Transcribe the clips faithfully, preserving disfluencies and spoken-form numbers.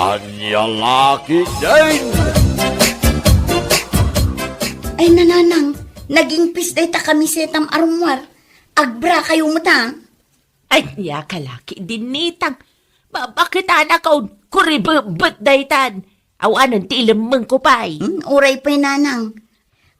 Ania la ketdin? Ay, nanang, nagingpis dayta kamisetam a rummuar. Agbra kayo met, a? Ania ka la ketdin, Ninang? Babaketanakon, kuribetbet daytan. Awanen ti ilemmengko pay. Hmm, uray pay, nanang.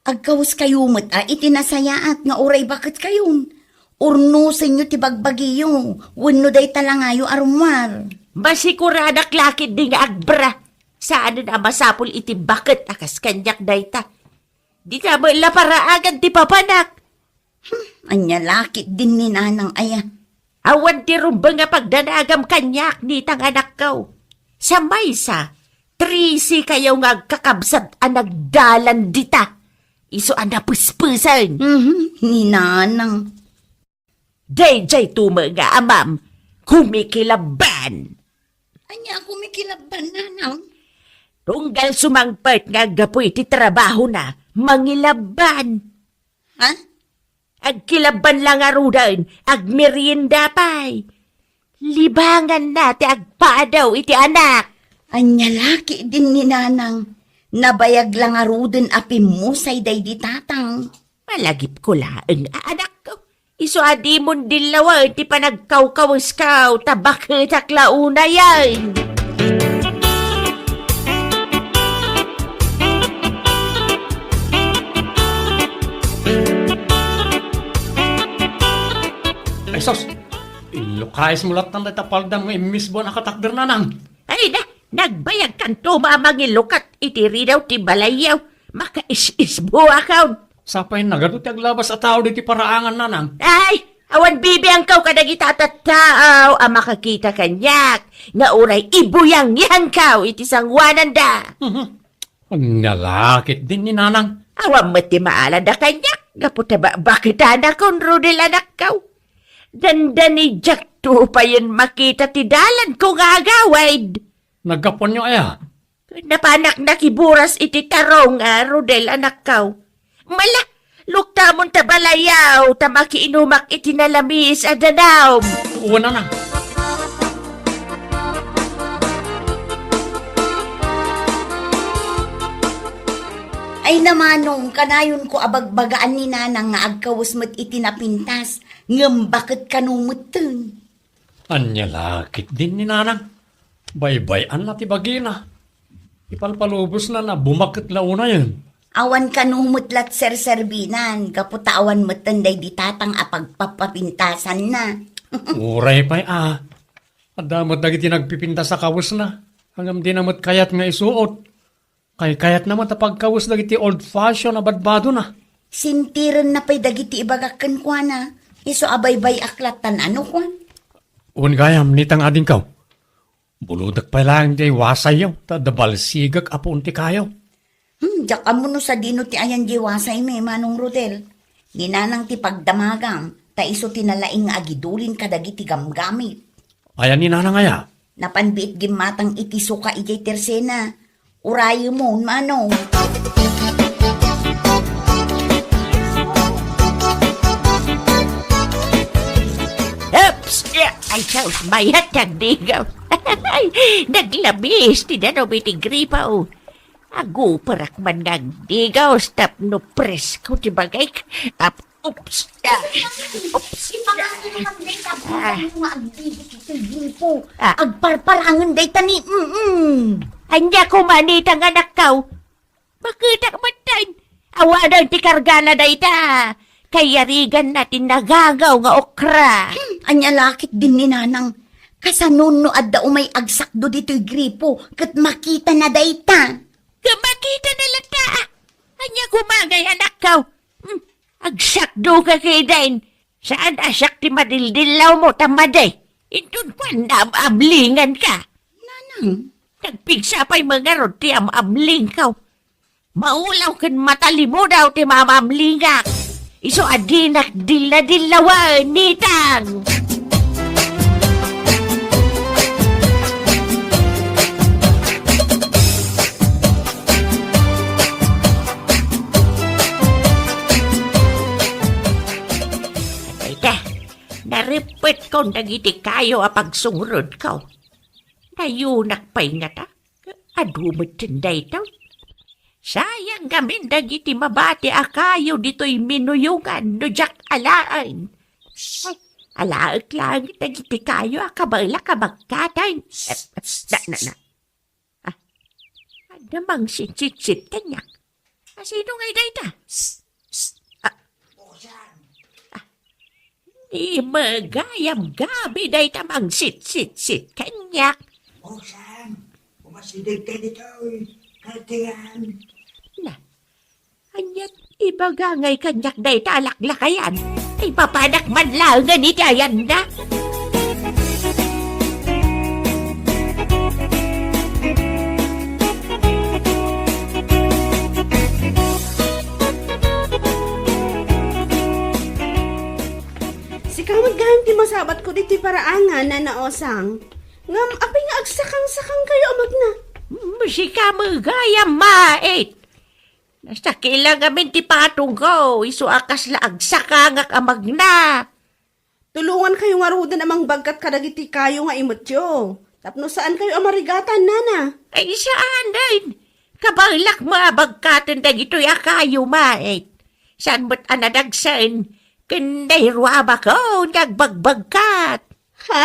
Agkawes kayo met a iti nasayaat nga uray baket kayon. Urnosenyo ti bagbagiyo, wenno dayta langayo a rummuar. Masiguradak la ketdi nga agbra. Saanen a masapul iti baket a kas kaniak dayta. Dita met la paraagan ti papanak. Hmm, ania la ketdin, Ninang, aya? Awan ti rumbeng a pagdanagam kaniak, Ninang, anakko. Sa maysa, trese kayo nga agkakabsat a nagdalan dita. Isu a napespesen. Mhm, Ninang. Daydiay to met nga amam, kumikilabban. Ania a kumikilabban, nanang? Tunggal sumangpet nga aggapu iti trabahona, mangilabban. Ha? Agkilabban la ngaruden, agmerienda pay. Libanganna ti agpadaw iti anak. Ania la ketdin, Ninang? Nabayag la ngaruden a pimmusay daydi tatang. Malagipko laeng a anakko. Isu a dimon dillawen ti panagkawkawesko, ta baketak la unayen. Ay, sus! Inlukayesmo lattan dayta paldam nga immisbo a nakatakder, nanang. Ay na, nagbayagkanto a mangilukat iti ridaw ti balayyo. Makaisisbo akon. Sapay nagadu ti aglabas a tao diti paraangan, nanang. Ay, awan bibiangko kadagiti a tattao a makakita kaniak nga uray ibuyangyangko iti sangoananda. Mhm. Ania la ketdin, Ninang? Awan met ti maalada kaniak gapu ta babaketanakon, Rodel, anakko. Dandani diakto payen makita ti dalanko nga agawid. Naggapuanyo aya? Napanak nakiburas iti tarong a, Rodel, anakko. Mala, luktamon ta balayyo, ta makiinumak iti nalamis a danum. Wen, nanang. Ay, Manong, kanayonko a bagbagaan ni Nanang nga agkawes met iti napintas, ngem baket kano metten. Ania la ketdin, Nanang? Baybay-anna ti bagina. Ipalpalubosna a bumaket la unayen. Awan kano met la ti serserbinan, gapu ta awan metten daydi tatang a pagpapapintasanna. Uray pay a. Adda met dagiti nagpipintas a kawesna. Ngem dina met kayat nga isuot. Kaykayatna met a pagkawes dagiti old fashion a badbadona. Sintirenna pay dagiti ibagak kenkuana, isu a baybay-ak lattan a no kuan. Wen gayam, Nanang, adingko. Bulodek pay laeng diay wasayyo, ta adda balsigek a puon ti kayo. Hmm, diak ammo no sadino ti ayan diay wasaymi, Manong Rodel. Ni Nanang ti pagdamagam, ta isu ti nalaing nga agidulin kadagiti gamgamit. Ayan ni Nanang aya? Napan biit gimmatang iti suka idiay tersena. Urayemon, Manong. Oops! Ay, sus, mayat ti agdigaw. Naglabis ti danum iti gripo. Aguperak man nga agdigaw tapno presko ti bagik. Ap-, oops. Ah, oops. Ipangaso mo lang dayta, ah, nga agdigaw iti gripo. Ah. Agparparangen dayta ni, mm. Ania koma, Nanang, anakko? Baketak metten. Awanen ti kargana dayta. Kayariganna ti nagangaw nga okra. Hmm, ania la ketdin ni Nanang? Kasano no adda umay agsakdo ditoy gripo ket makitana dayta? Ket makitana latta. Ania koma ngay, anakko? Hmm, agsakdoka ketdin. Saan a siak ti madildillawmo ta madi? Inton kuan, naam-amlinganka. Nanang. Nagpigsa pay ngarud ti am-amlingko. Maulaw ken matalimudaw ti maam-amlingak. Isu a dinak dilla-dillawen, Nanang. Dayta, narippetkon dagiti kayo a pagsungrudko. Nayunak pay ngata. Adu met dayta. Sayang ngamin dagiti mabati a kayo ditoy minuyongan no diak alaen. Ay, alaek laeng dagiti kayo a kabaelak a bagkatan. Eh, na, na, na. Ah, adda mangsitsitsit kaniak. A, sino ngay dayta? Ah, ah, ni magayam gabi dayta mangsitsitsit kaniak. Osang, umasideg ka ditoy. Kaltingan. Na, aniat ibaga ngay kaniak dayta a laklakayan? Ipapanak man laengen iti ayanna. Sika met gayam ti masabatko ditoy paraangan, Nana Osang. Ngem apay nga agsakang-sakang kayo a magna? Mm, sika met gayam, mait. Nasakit la ngamin ti patongko, isu a kasla agsakangak a magna. Tulongan kayo ngaruden a mangbagkat kadagiti kayo nga imetyo. Tapno saan kayo a marigatan, nana. Ay, saan, day. Kabaelak met a bagkaten dagitoy a kayo, mait. Saan met a nadagsen ken nairuabakon nga agbagbagkat. Ha?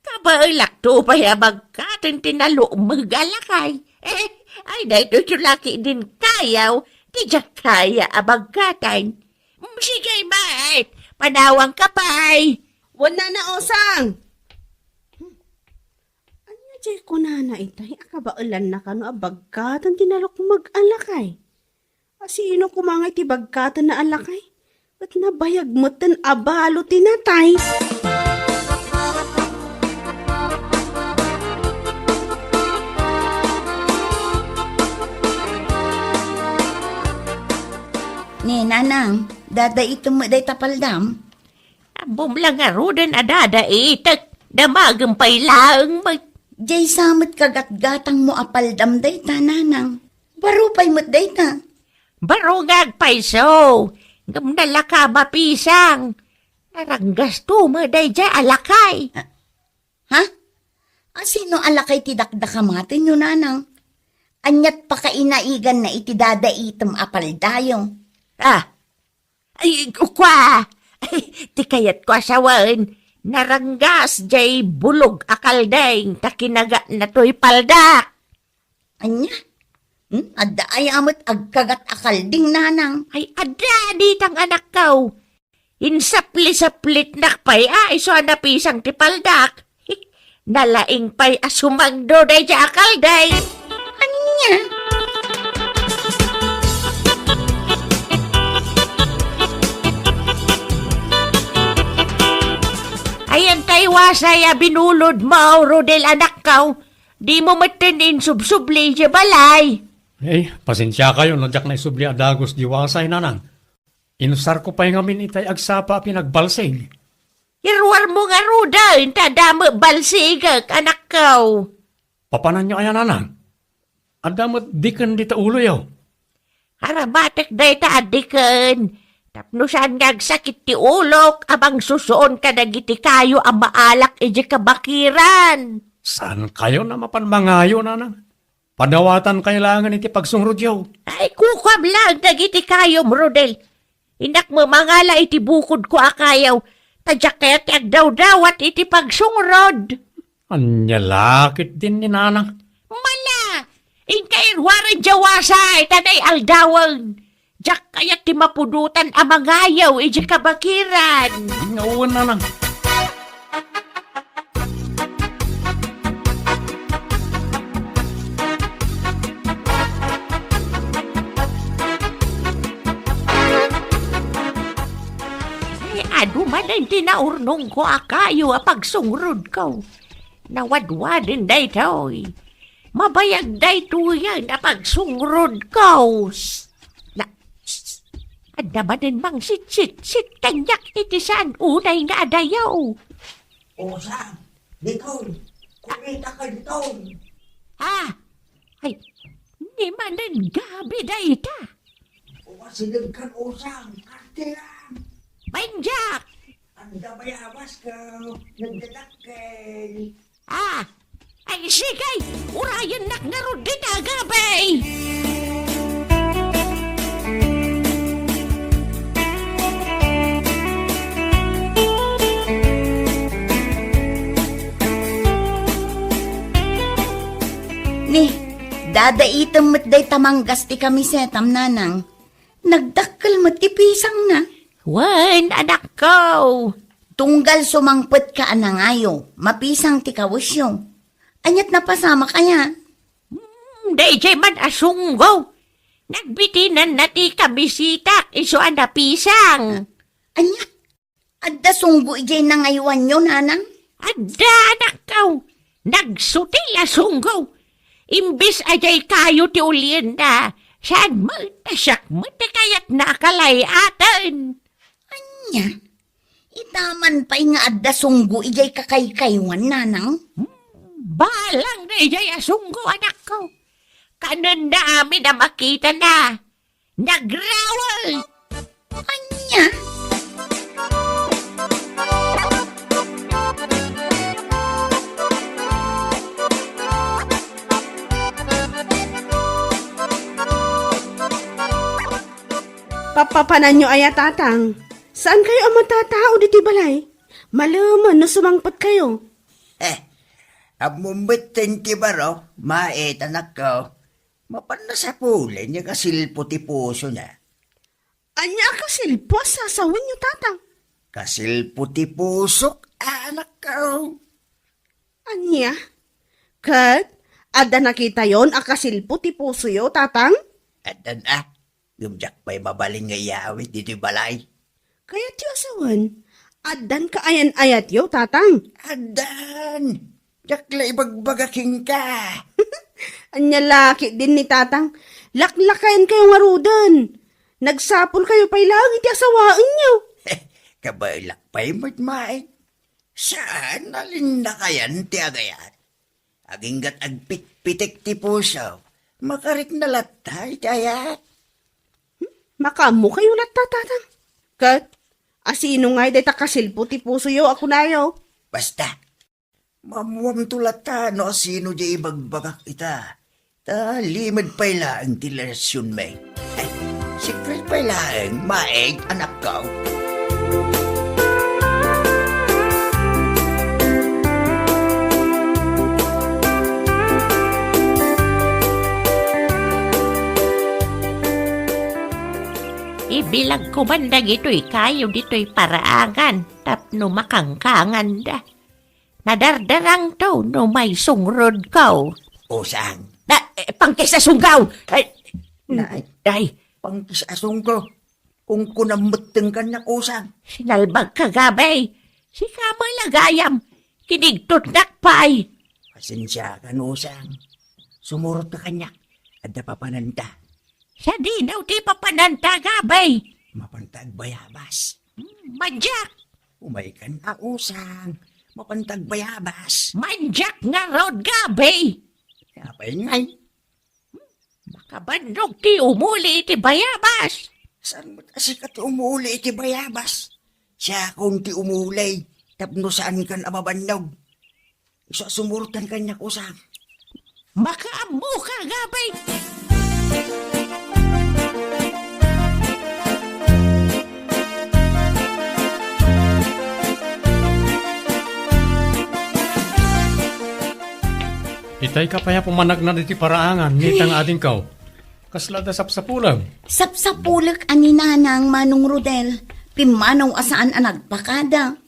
Kabaelakto pay a bagkaten ti nalukmeg a lakay. Eh, ay, daytoy ti laki din kayaw, ti diak kaya a bagkaten. Mm, sige, mait. Panawangka pay. Wen, nana Osang. Hmm. Ania diay kunana itay a kabaelanna kano a bagkaten ti nalukmeg a lakay? A sino koma nga iti bagkatenna a lakay? Ket nabayag metten a balo ti natay. Ni Nanang, dadaitem met dayta paldam? Ammom la ngaruden a dadaitek, damagem pay laeng met. Diay sa met kagatgatangmo a paldam dayta, Nanang. Baro pay met dayta. Baro nga agpayso, ngem nalaka mapisang. Naranggasto met daydiay a lakay. Ah, ha? A, sino a lakay ti dakdakamatenyo, Nanang? Aniat pakainaiganna iti dadaitem a paldayo? Ah, ay, kua! Ay, ti kayatko a sawen, naranggas diay bulog a kaldeng ta kinagana toy paldak. Ania? Hmm? Adda aya met agkagat a kalding, Nanang? Ay, adda, ditang anakko. Insapli-saplitnak pay a isu a napisang ti paldak. Nalaing pay a sumangdo daydiay a kaldeng. Ania? Ayan tay wasay a binulodmo, Rodel, anakko. Dimo metten insubsubli idiay balay. Eh, pasensiakayo no diak naisubli a dagus diay wasay, Nanang. Inusarko pay ngamin itay agsapa a pinagbalsig. Iruarmo ngaruden ta adda met balsigek, anakko. Papananyo aya, Nanang? Adda met diken dita uloyo. Aramatek dayta a diken, tapno saan nga agsakit ti ulok a mangsusuon kadagiti kayo a maalak idiay kabakiran. Saankayon a mapan mangayo, Nanang? Padawatankayo laengen iti pagsungrodyo. Ay, kukuam laeng dagiti kayom, Rodel. Innak met mangala iti bukodko a kayo, ta diak kayat ti agdawdawat iti pagsungrod. Ania la ketdin ni Nanang? Mala! Inka iruaren diay wasay, ta naialdawen. Diak kayat ti mapudotan a mangayo idiay kabakiran. Nga wen, Nanang. Ay, adu manen ti naurnongko a kayo a pagsungrodko. Nawadwaden daytoy. Mabayag daytoyen a pagsungrodko. Na, adda manen mangsitsitsit kaniak iti saan unay nga adayo. Osang, ditoy, kumitaka ditoy. Ah, ay, ni manen gabi dayta. Umasideg kan Osang, kartiran. Manjak! Anda bayawas ka, nagdadakkel. Ah, Ay, sige! Urayennak ngarud dita, gabi! Ni, dadaitem met dayta manggas ti kamisetam, nanang. Nagdakkel met ti pisangna. Wen, anakko. Tunggal sumangpetka a nangayo, mapisang ti kawesyo. Aniat napasamak aya? Hmm, daydiay man a sunggo. Nagbitinanna ti kamisetak isu a napisang. Ania? Adda sunggo idiay nangayoanyo, nanang? Adda, anakko. Nagsutil a sunggo. Imbes a diay kayo ti ulienna, saan met a siak met ti kayatna a kalay-aten. Ania? Ita man pay nga adda sunggo idiay kakaykayoan, nanang? Hmm, balang daydiay a sunggo, anakko. Kanenna amin a makitana. Nagrawel! Ania? Papapananyo aya, tatang? Saan kayo a matatao ditoy balay? Malemen no sumangpet kayo. Eh, ammom met ti baro, maitanakko. Mapan nasapulen nga kasilpo ti pusona. Ania a kasilpo a sasawenyo, tatang? Kasilpo ti pusok, anakko. Ania? Ket adda nakitayon a kasilpo ti pusoyo, tatang? Addan a. Ngem diak pay mabalin nga iyawid ditoy balay. Kayatyo a sawen, addan kaayan-ayatyo, tatang? Addan. Diak la ibagbaga kenka. Ania la ketdin ni tatang? Laklakayan kayo ngaruden. Nagsapul kayo pay laeng iti asawaenyo. Kabaelak pay met, maet. Saan a linnakayan ti agayat? Aginggat agpitpitek ti puso, makarikna latta iti ayat. Hmm? Makaammo kayo latta, tatang? Ket, asino ngay dayta kasilpo ti pusoyo a kunayo? Basta, maammoamto latta no asino diay ibagbagak ita. Ta limed pay laeng ti relasionmi. Eh, secret pay laeng, maet, anakko. Ibilagko man dagitoy kayo ditoy paraangan tapno makangkanganda. Nadardarangto no maisungrod ko. Usang. Na, eh, pangkis a sunggaw! Ay, Nay, ay, pangkis a sunggaw. Kungkunam metten kaniak, usang. Sinalbagka, gabi. Sika met la gayam. Kinigtotnak pay. Pasensiakan, usang. Sumurot ka kaniak. Adda papananta. Sadino ti papananta, gabi? Mapanta agbayabas. Hmm, mandiak. Umaykan a, usang. Mapanta agbayabas. Mandiak ngarud, gabi. Apay ngay? Makabannog ti umuli iti bayabas. Saan met a sika ti umuli iti bayabas? Siakon ti umuli tapno saankan a mabannog. Isu a sumurotan kaniak, usang. Makaammoka, gabi. Itay ka pay a pumanagna iti paraangan, nita nga adingko. Kasla da sapsapulem? Sapsapulek a ni Nanang, Manong Rodel. Pimmanaw a saan a nagpakada.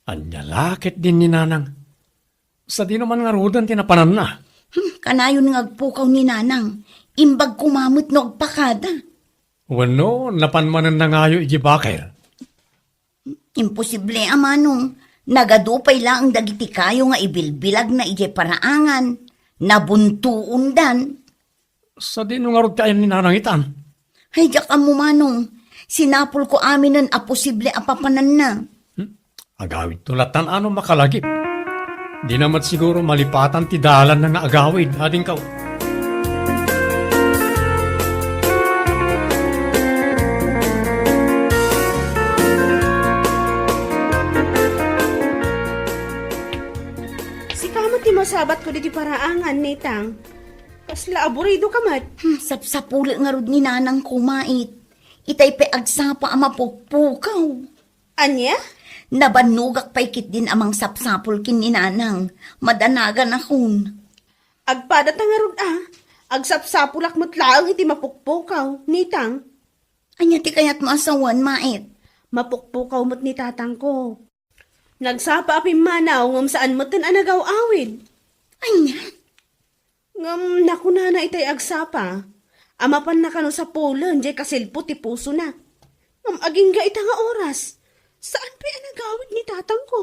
Ania la ketdin ni Nanang? Sadino man ngaruden ti napananna? Hmm, kanayon nga agpukaw ni Nanang. Imbag koma met no agpakada. Wenno, napan manen nangayo idiay bakel? Imposible a, Manong. Nagadu pay laeng dagiti kayo nga ibilbilagna idiay paraangan. Nabuntuondan. Sadino ngarud ti ayan ni Nanang itan? Ay, diak ammo, Manong. Sinapulko aminen a posible a papananna. Hmm? Agawidto latan a no makalagip. Dina met siguro malipatan ti dalanna nga agawid, adingko. Sika met ti Sabatko ditoy paraangan, Nitang. Kasla aburido ka met. Hmm, sapsapulek ngarud ni Nanang ko, Mait. Itay pay agsapa a mapukpukaw. Ania? Nabannogak pay ketdin a mangsapsapul ken ni Nanang. Madanaganakon. Agpadata ngarud a. Agsapsapulak met laeng iti mapukpukaw, Nitang. Ania ti kayatmo a sawen, Mait? Mapukpukaw met ni tatangko. Nagsapa a pimmanaw ngem saan metten a nagaw-awid. Ania? Ngem nakunana itay agsapa a mapanna kano sapulen diay kasilpo ti pusona. Ngem agingga ita nga oras, saan pay a nagawid ni tatangko.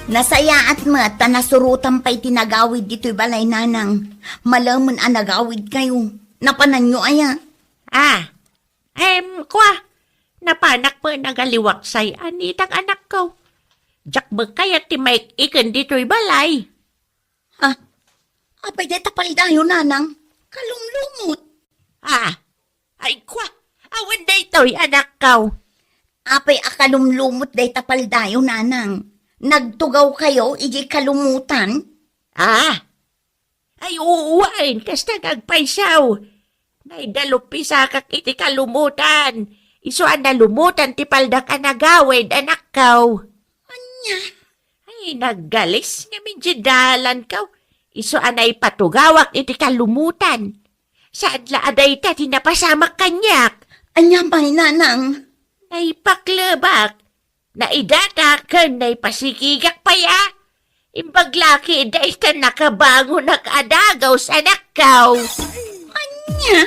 Nasayaat met ta nasurotam pay ti nagawid ditoy balay, Nanang. Malemen a nagawidkayo. Napananyo aya? Ah, em, kua, napanak met nagaliwaksay a Nitang, anakko. Diak met kayat ti maik-iken ditoy balay. Ha? Apay dayta paldayo, Nanang? Kalumlumot. Ah, ay, kua, awan daytoy, anakko. Apay a kalumlumot dayta paldayo, Nanang? Nagtugawkayo idiay kalumutan? Ah, ay, wen, kasta nga agpayso. Naidaluppisakak iti kalumutan. Isu a nalumutan ti paldak a nagawid, anakko. Ania? Ay, naggalis ngamin ti dalanko. Isu a naipatugawak iti kalumutan. Saan la a dayta ti napasamak kaniak? Ania pay, Nanang? Naipaklebak. Naidatak ken naipasikigak pay a. Imbag la ketdi ta nakabangonak a dagus, anakko. Ania?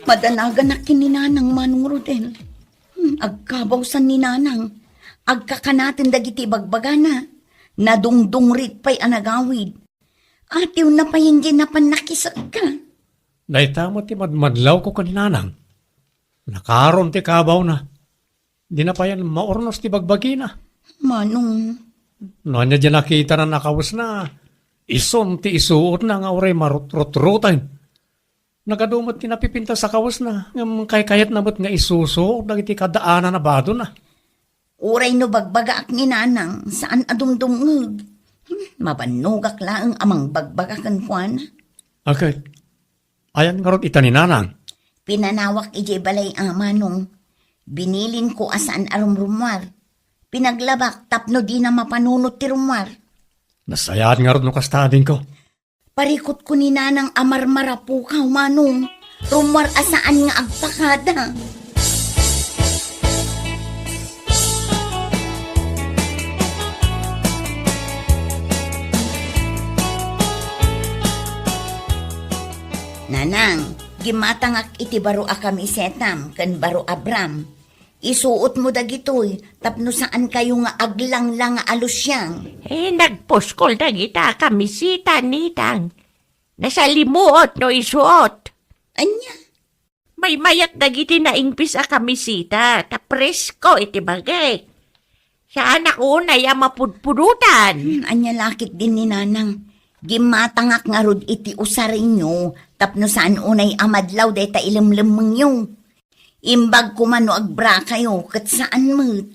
Madanaganak ken ni Nanang, Manong Rodel. Hmm, agkabawsan ni Nanang. Agkakanaten dagiti bagbagana. Nadungdungrit pay a nagawid. Atiwna pay diay napan nakisekka. Dayta met ti madmadlawko ken ni Nanang. Nakaron ti kabawna. Dina payen maurnos ti bagbagina. Manong. No ania diay nakitana a kawesna, isun ti isuotna nga uray marutrotroten. Nagadu met ti napipintas a kawesna, ngem kaykayatna met nga isusuot dagiti kaddaan a badona. Uray no bagbagaak ni Nanang, saan a dumdumngeg. Hmm, mabannogak laeng a mangbagbaga kenkuana. Aket, ayan ngarud ita ni Nanang? Pinanawak idiay balay a, Manong. Binilinko a saan a rumrummuar. Pinaglabak tapno dina mapanunot ti rummuar. Nasayaat ngarud no kasta, adingko. Parikutko ni Nanang a marmarapukaw, Manong. Rummuar a saan nga agpakada. Nanang, gimmatangak iti baro a kamisetam ken baro a bram. Isuotmo dagitoy tapno saankayo nga aglanglang a lusiang. Eh, nagpuskol dagita a kamiseta, Nitang. Nasalimuot no isuot. Ania? Maymayat dagiti naingpis a kamiseta, ta presko iti bagik. Saanak unay a mapudpudotan. Hmm, ania la ketdin ni Nanang? Gimmatangak ngarud iti usarenyo tapno saan unay a madlaw dayta ilemlemmengyo. Imbag koma no agbrakayo, ket saan met.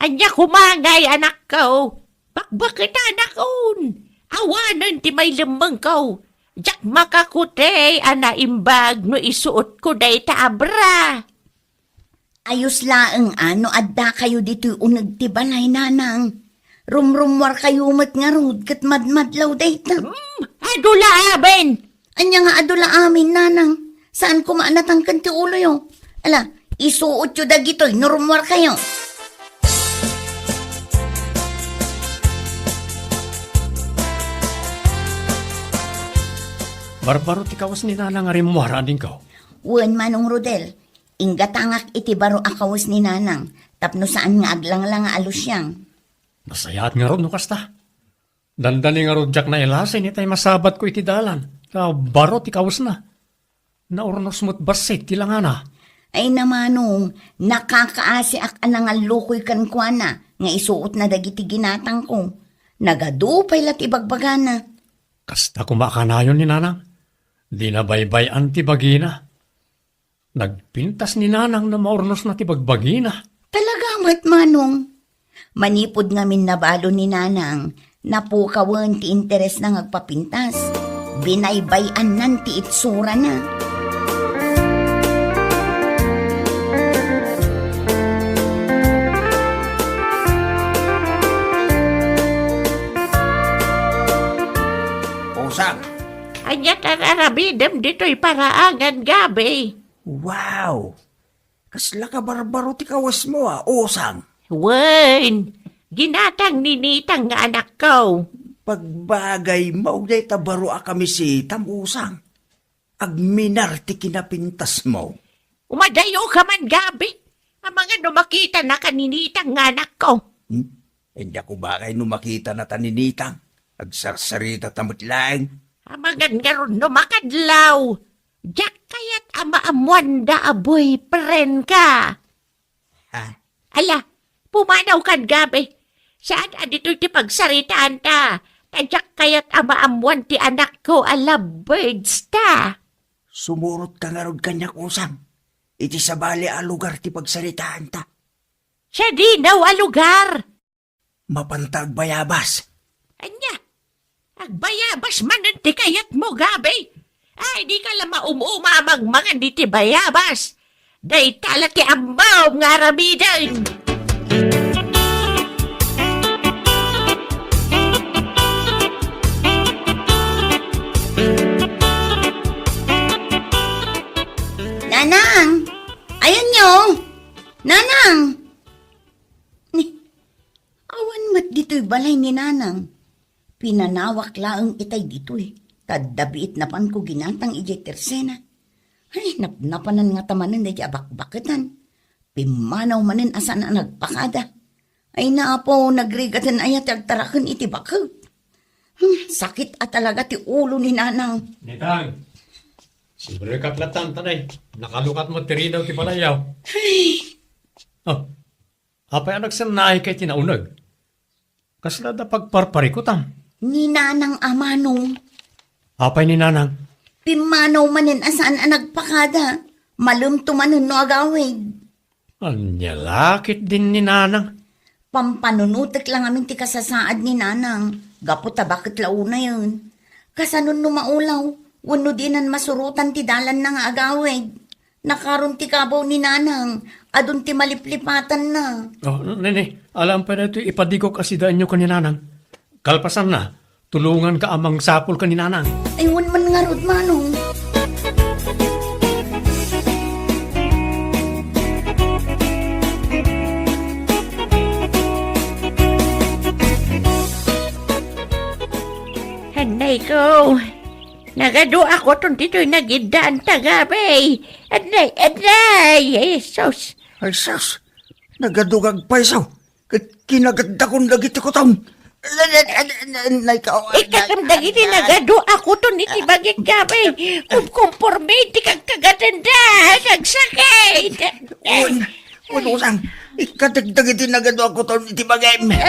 Ania koma ngay, anakko? Bakbaketanakon. Awanen ti mailemmengko. Diak makakutey a naimbag no isuotko dayta a bra. Ayos laeng a no addakayo ditoy uneg ti balay, Nanang. Rumrummuarkayo met ngarud ket madmadlaw dayta. Hmm, adu la amin. Ania nga adu la amin, Nanang? Saan koma a natangken ti uloyo? Ala, isuotyo dagitoy no rummuarkayo. Barbaro ti kawes ni Nanang a rimmuar, adingko. Wen, Manong Rodel, inggatangak iti baro a kawes ni Nanang tapno saan nga aglanglang a lusiang. Nasayaat ngarud no kasta. Dandani ngarud diak nailasin itay masabatko iti dalan, ta baro ti kawesna. Naurnos met bassit ti langana. Ay na, manong, nakakaasiak a nangallukoy kenkuana nga isuotna dagiti ginatangko. Nagadu pay la ti bagbagana. Kasta koma a kanayon ni Nanang. Dina baybay-an ti bagina. Nagpintas ni Nanang no maurnosna ti bagbagina. Talaga met, manong. Manipud ngamin nabalo ni Nanang, napukawen ti interesna nga agpapintas. Binaybay-annan ti itsurana. Usang. Ania ti ar-aramidem ditoy paraangan, Gabi? Wow! Kasla kabarbaro ti kawesmo a, Usang. Wen, ginatang ni Nitang nga anakko. Pagbagaymo, dayta baro a kamisitam, Usang. Agminar ti kinapintasmo. Umadayoka man, Gabi. Amangan no makitanaka ni Nitang nga anakko. Hmm? Diak ubagay no makitanata ni Nitang. Agsarsaritata met laeng. Amangan ngarud no makadlaw. Diak kayat a maammoanda a boyfriendka. Ha? Ala, pumanawkan, Gabi. Saan a ditoy ti pagsaritaanta? Ta diak kayat a maammoan ti anakko a lovebirds ta. Sumurotka ngarud kaniak, Usang. Iti sabali a lugar ti pagsaritaanta. Sadino a lugar? Mapanta agbayabas. Ania? Agbayabas manen ti kayatmo, Gabi? Ay, dika la maum-uma a mangmangan iti bayabas. Dayta la ti ammom nga aramiden. Nanang! Ayanyo! Nanang! Ni, awan met ditoy balay ni Nanang. Pinanawak laeng itay ditoy. Ta adda biit napanko ginatang idiay tersena. Ay, napnapanan ngata manen daydi a bakbaketan. Pimmanaw manen a saan a nagpakada. Ay, Apo, nagrigaten aya ti agtaraken iti baket. Hmm, sakit a talaga ti ulo ni Nanang. Nitang, sibrek latta, tanay. Nakalukat met ti ridaw ti balayyo. Ay. Oh, apay a nagsannaayka iti nauneg? Kasla adda pagparparikutam? Ni Nanang a, manong. Apay ni Nanang? Pimmanaw manen a saan a nagpakada. Malemto manen no agawid. Ania la ketdin ni Nanang? Pampanunotek la ngamin ti kasasaad ni Nanang, gapu ta baket la unayen. Kasano no maulaw, wenno dinan masurotan ti dalanna nga agawid? Nakaron ti kabaw ni Nanang, adun ti maliplipatanna. Oh, nene, alam pay daytoy ipadigok a sidaenyo ken ni Nanang. Kalpasanna, tulonganka a mangsapul ken ni Nanang. Ay, wen man ngarud, manong. Anay ko, nagadu a kuton ditoy nagiddaanta, Gabi. Anay, anay, Jesus. Ay, sus, nagadu nga agpayso. Ket kinagatdakon dagiti kuton. Ikkatem dagiti nagadu a kuton iti bagik, Gabi. Kumkumpormi ti kagkagatenda. Agsakit. Wen, wen, Usang. Ikkatek dagiti nagadu a kuton iti bagim. Eh,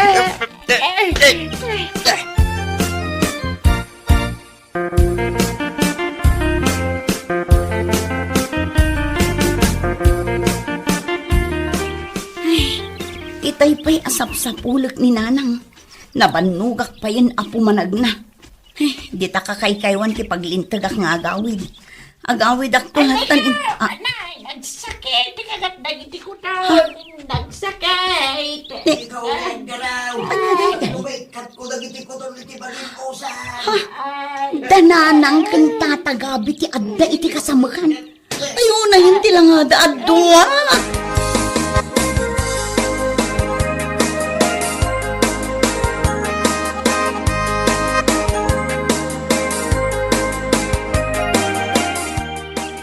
eh, eh. Ay, itay pay a sapsapulek ni Nanang. Nabannogak payen a pumanagna. Ay, dita kakaykaywan ti paglintegak nga agawid. Agawidakto latta. Anay, ah, anay, nagsakit ti kagat dagiti kuton. Ha? Nagsakit. Ikaw, Garaw. Ania dayta? Umaykatko dagiti kuton iti bagim, Usang. Ha? Ay, da Nanang ken Tata Gabi ti adda iti kasamekan. Ay, unayen ti langada a dua.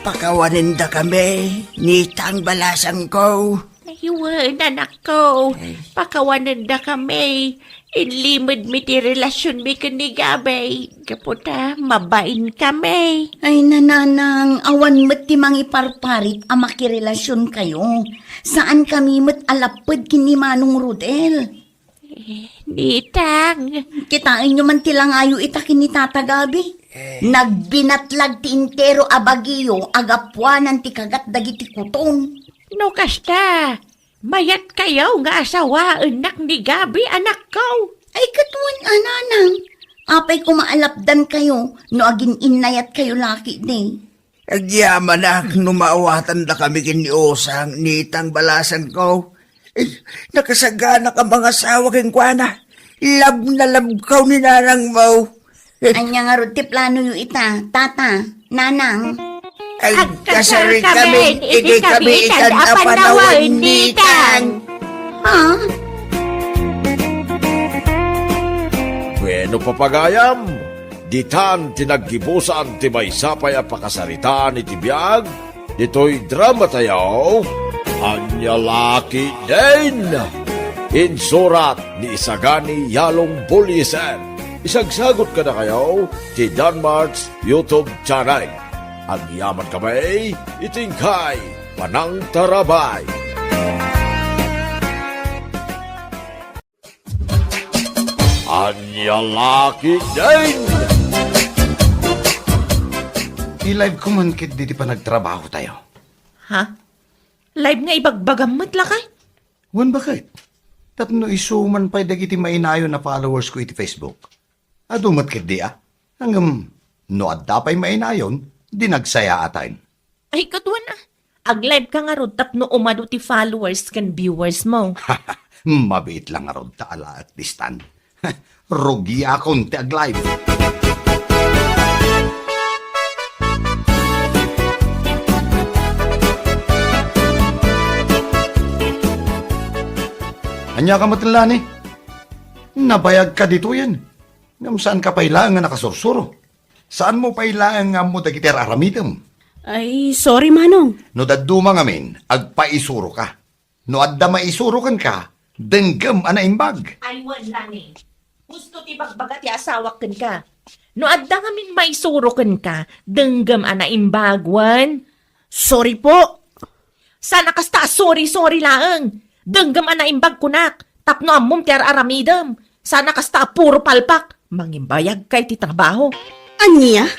Pakawanendakami, Nitang balasangko. Ay, wen, anakko. Ay. Pakawanendakami. Inlimedmi ti relasionmi ken ni Gabby, gapu ta mabainkami. Ay, nanang, awan met ti mangiparparit a makirelasionkayo. Saankami met a lapped ken ni Manong Rodel. Eh, Nitang. Kitaenyo man ti langayo ita ken ni Tata Gabby. Nagbinatlag ti entero a bagiyo a gapuanan ti kagat dagiti kuton. No kasta, mayatkayo nga asawaennak ni Gabby, anakko. Ay, ket wen a, nanang. Apay koma a lapdankayo no agin-innayatkayo la ketdi? Agyamanak no maawatandakami ken ni Osang, Nitang, balasangko. Eh, nakasaganaka mangasawa kenkuana. Love na love kaw ni nanangmo. Ania ngarud ti planoyo ita, Tata, Nanang? Agkasarkami iti kabiitan a panawen, Nitang. Ha? Bueno, papagayam, ditan ti naggibusan ti maysa pay a pakasaritaan iti biag ditoy dramatayo, Ania La Ketdin. Insurat ni Isagani Yalong Buliesen. Isagsagut kadakayo ti Danmart's YouTube channel. Agyamankami iti inkay panangtarabay. Ania La Ketdin! I-live ko man ketdi ti panagtrabahotayo. Ha? Live nga ibagbagam met, lakay? Wen, baket. Tapno isu man pay dagiti mainayon a followers ko iti Facebook. Adu met ketdi a. Ngem, no adda pay mainayon, di nagsayaatan. Ay, kaduan a. Ag-live ka ngarud tapno umadu ti followers ken viewers mo. Mabiit la ngarud ta alaek distan. Rugiakon ti ag-live. Ania ka met, Lani? Nabayag ka ditoyen. Ngem saan ka pay laeng nga nakasursuro? Saan mo pay laeng nga ammo dagiti ar-aramidem? Ay, sorry, Manong. No dadduma ngamin, agpaisuro ka. No adda maisuro kenka, denggem a naimbag. Ay, wen, Lani. Husto ti bagbaga ti asawak kenka. No adda ngamin maisuro kenka, denggem a naimbag, wen? Sorry po. Saan a kasta a sorry-sorry laeng. Denggem a naimbag kunak, tapno ammom ti ar-aramidem. Saan a kasta a puro palpak. Mangimbayagka iti trabaho. Ania?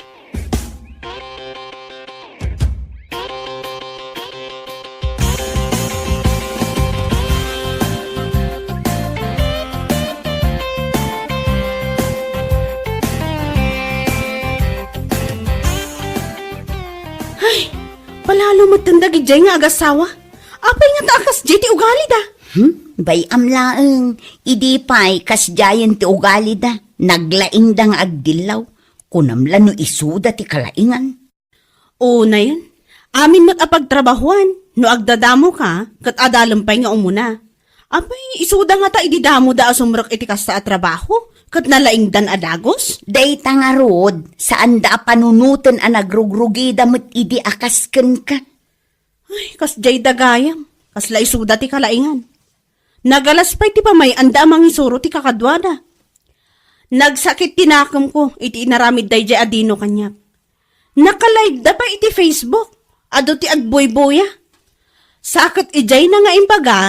Ay, palalo metten dagidiay nga agassawa. Apay ngata a kasdiay ti ugalida? Hmm? Bay-am laeng. Idi pay kasdiayen ti ugalida, naglaingda nga agdillaw. Kunam la no isuda ti kalaingan. Unayen, amin met a pagtrabahuan, no agdadamoka, ket adalem pay nga umuna. Apay, isuda ngata idi damoda a sumrek iti kasta a trabaho, ket nalaingdan a dagus? Dayta ngarud, saanda a panunoten a nagrugrugida met idi a kas kenka. Ay, kasdiay da gayam, kasla isuda ti kalaingan. Nagalas pay ti pamay-anda a mangisuro ti kakaduada. Nagsakit ti nakemko iti inaramid daydiay a dino kaniak. Nakalaydda pay iti Facebook, adu ti agbuybuya. Sa ket idiayna nga imbaga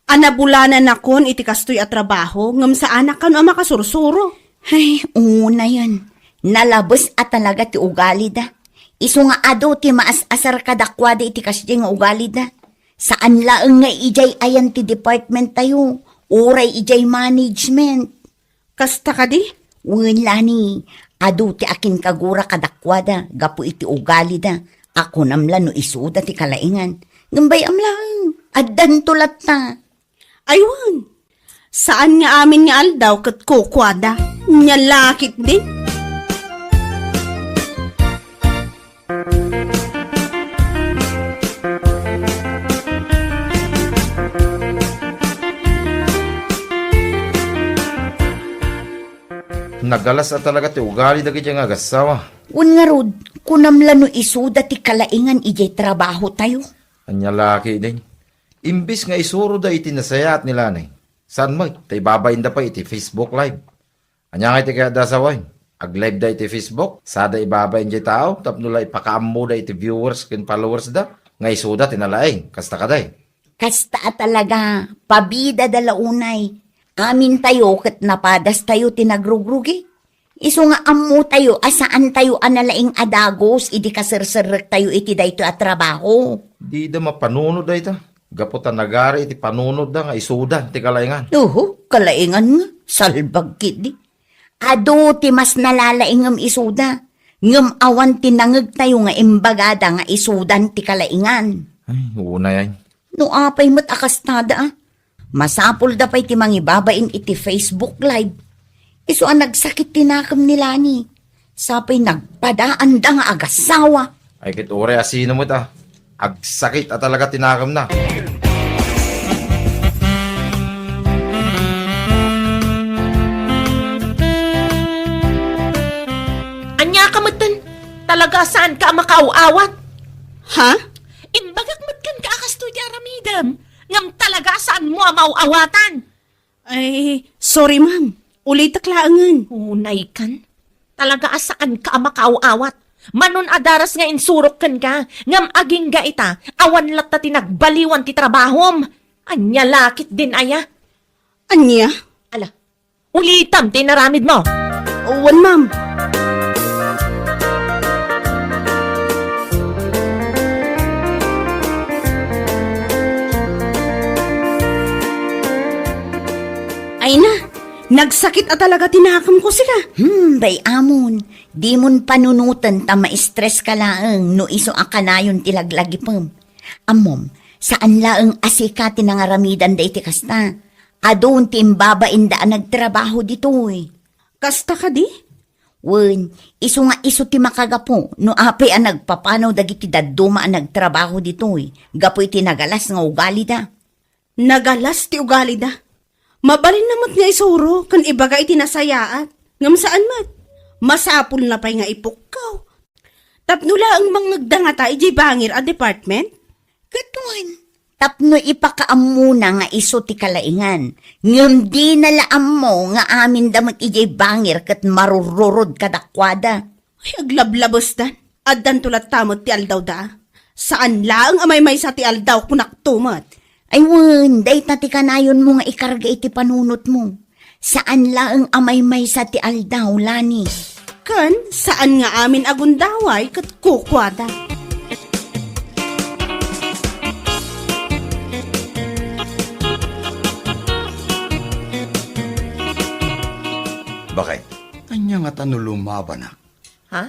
a nabulananakon iti kastoy a trabaho ngem saanak kano a makasursuro. Ay, unayen, nalabes a talaga ti ugalida. Isu nga adu ti maas-asar kadakuada iti kasdiay nga ugalida. Saan laeng nga idiay ayan ti department tayo, uray idiay management. Kasta kadi? Wen, Lani, adu ti akinkagura kadakuada gapu iti ugalida a kunam la no isuda ti kalaingan. Ngem bay-am laeng, addanto latta. Ay wen, saan nga amin nga aldaw ket kukuada. Nia la ketdin? Nagalas a talaga ti ugali dagiti nga agassawa. Wen ngarud, kunam la no isuda ti kalaingan idiay trabaho tayo. Ania la ketdin? Imbes nga isuroda iti nasayaat ni Lani, Saan met, ta ibabainda pay iti Facebook Live. Ania nga iti kayatda a sawen? Ag-live da iti Facebook, sada ibabain diay tao, tapno la ipakaammoda iti viewers ken followers da, nga isuda ti nalaing, kasta kadi. Kasta a talaga, pabida da la unay. Amintayo ket napadastayo ti nagrugrugi. Isu nga ammotayo a saantayo a nalaing a dagus idi kaserserrektayo iti daytoy a trabaho. Dida mapanunot dayta, gapu ta nagari iti panunotda nga isudan ti kalaingan. Uhu, kalaingan nga, salbag ketdi. Adu ti mas nalalaingem isuda, ngem awan ti nangegtayo nga imbagada nga isudan ti kalaingan. Ay, unay ay. No apay met a kastada, a. Masapulda pay ti mangibabain iti Facebook Live. Isu a nagsakit ti nakem ni Lani. Sapay nagpadaanda nga agasawa. Ay, ket uray a sino met, a. Agsakit a talaga ti nakemna. Ania ka metten? Talaga a saanka a makaaw-awat? Ha? Imbagak met kenka a kastoy ti aramidem, ngem talaga a saanmo a maaw-awatan. Ay, sorry, ma'am. Ulitek laengen. Unay kan. Talaga a saanka a makaaw-awat. Manon a daras nga insurok kenka, ngem agingga ita, awan latta ti nagbaliwan ti trabahom. Ania la ketdin aya? Ania? Ala, ulitem ti inaramidmo. Wen, ma'am. Ay na, nagsakit a talaga ti nakemko, sika. Hmm, bay-amon, dimon panunoten ta ma-stress ka laeng no isu a kanayon ti laglagipem. Ammom, saan laeng a sika ti nangaramidan dayta kasta. Adun ti imbabainda a nagtrabaho ditoy. Kasta kadi? Wen, isu nga isu ti makagapu no apay a nagpapanaw dagiti dadduma a nagtrabaho ditoy gapu iti nagalas nga ugalida. Nagalas ti ugalida. Mabalinna met nga isuro ken ibaga iti nasayaat. Ngem saan met. Masapulna pay nga ipukkaw. Tapno laeng mangngegda ngata idiay bangir a department? Ket wen, tapno ipakaammona nga isu ti kalaingan, ngem dina la ammo nga aminda met idiay bangir ket marururod kadakuada. Ay, aglablabesdan. Addanto latta met ti aldawda. Saan laeng a maymaysa ti aldaw, kunakto met. Ay wen, dayta ti kanayonmo nga ikarga iti panunotmo. Saan laeng a maymaysa ti aldaw, Lani. Ken saan nga amin a gundaway ket kukuada. Bakit? Ania ngata no lumabanak? Ha?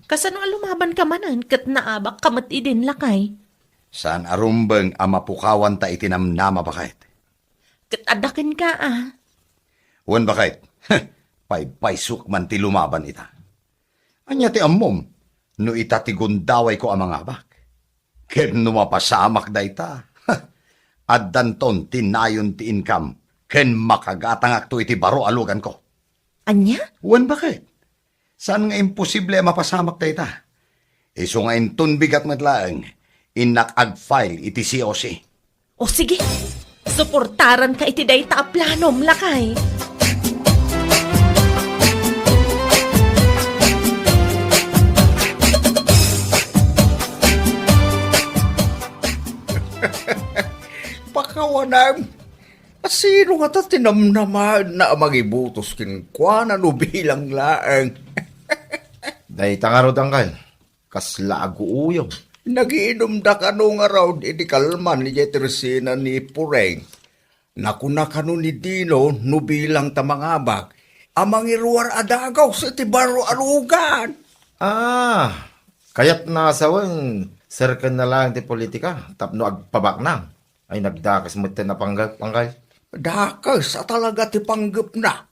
Kasano a lumabanka manen ket naabakka met idin, lakay? Saan a rumbeng a mapukawanta iti namnama, baket. Ket adda kenka, a. Wen, baket. Paypaysok man ti lumaban ita. Ania ti ammom no ita ti gundawayko a mangabak? Ken no mapasamak dayta, addanton ti nayon ti income ken makagatangakto iti baro a luganko. Ania? Wen, baket. Saan nga imposible a mapasamak dayta. Isu nga inton bigat met laeng, innak ag-file iti C O C. O sige, suportaranka iti dayta a planom, lakay. Pakawanam. A sino ngata ti namnamaenna a mangibutos kenkuana no bilang laeng? Dayta ngarud, angkel, kasla aguuyong. Nagiinumda kano ngarud iti kalman idiay tersena ni Pureng. Nakuna kano ni Dino no bilang ta mangabak a mangiruar a dagus iti baro a lugan. Ah, kayatna a sawen, serkenna laeng ti politika tapno agpabaknang. Ay, nagdakes metten a panggep, angkel. Dakes a talaga ti panggepna.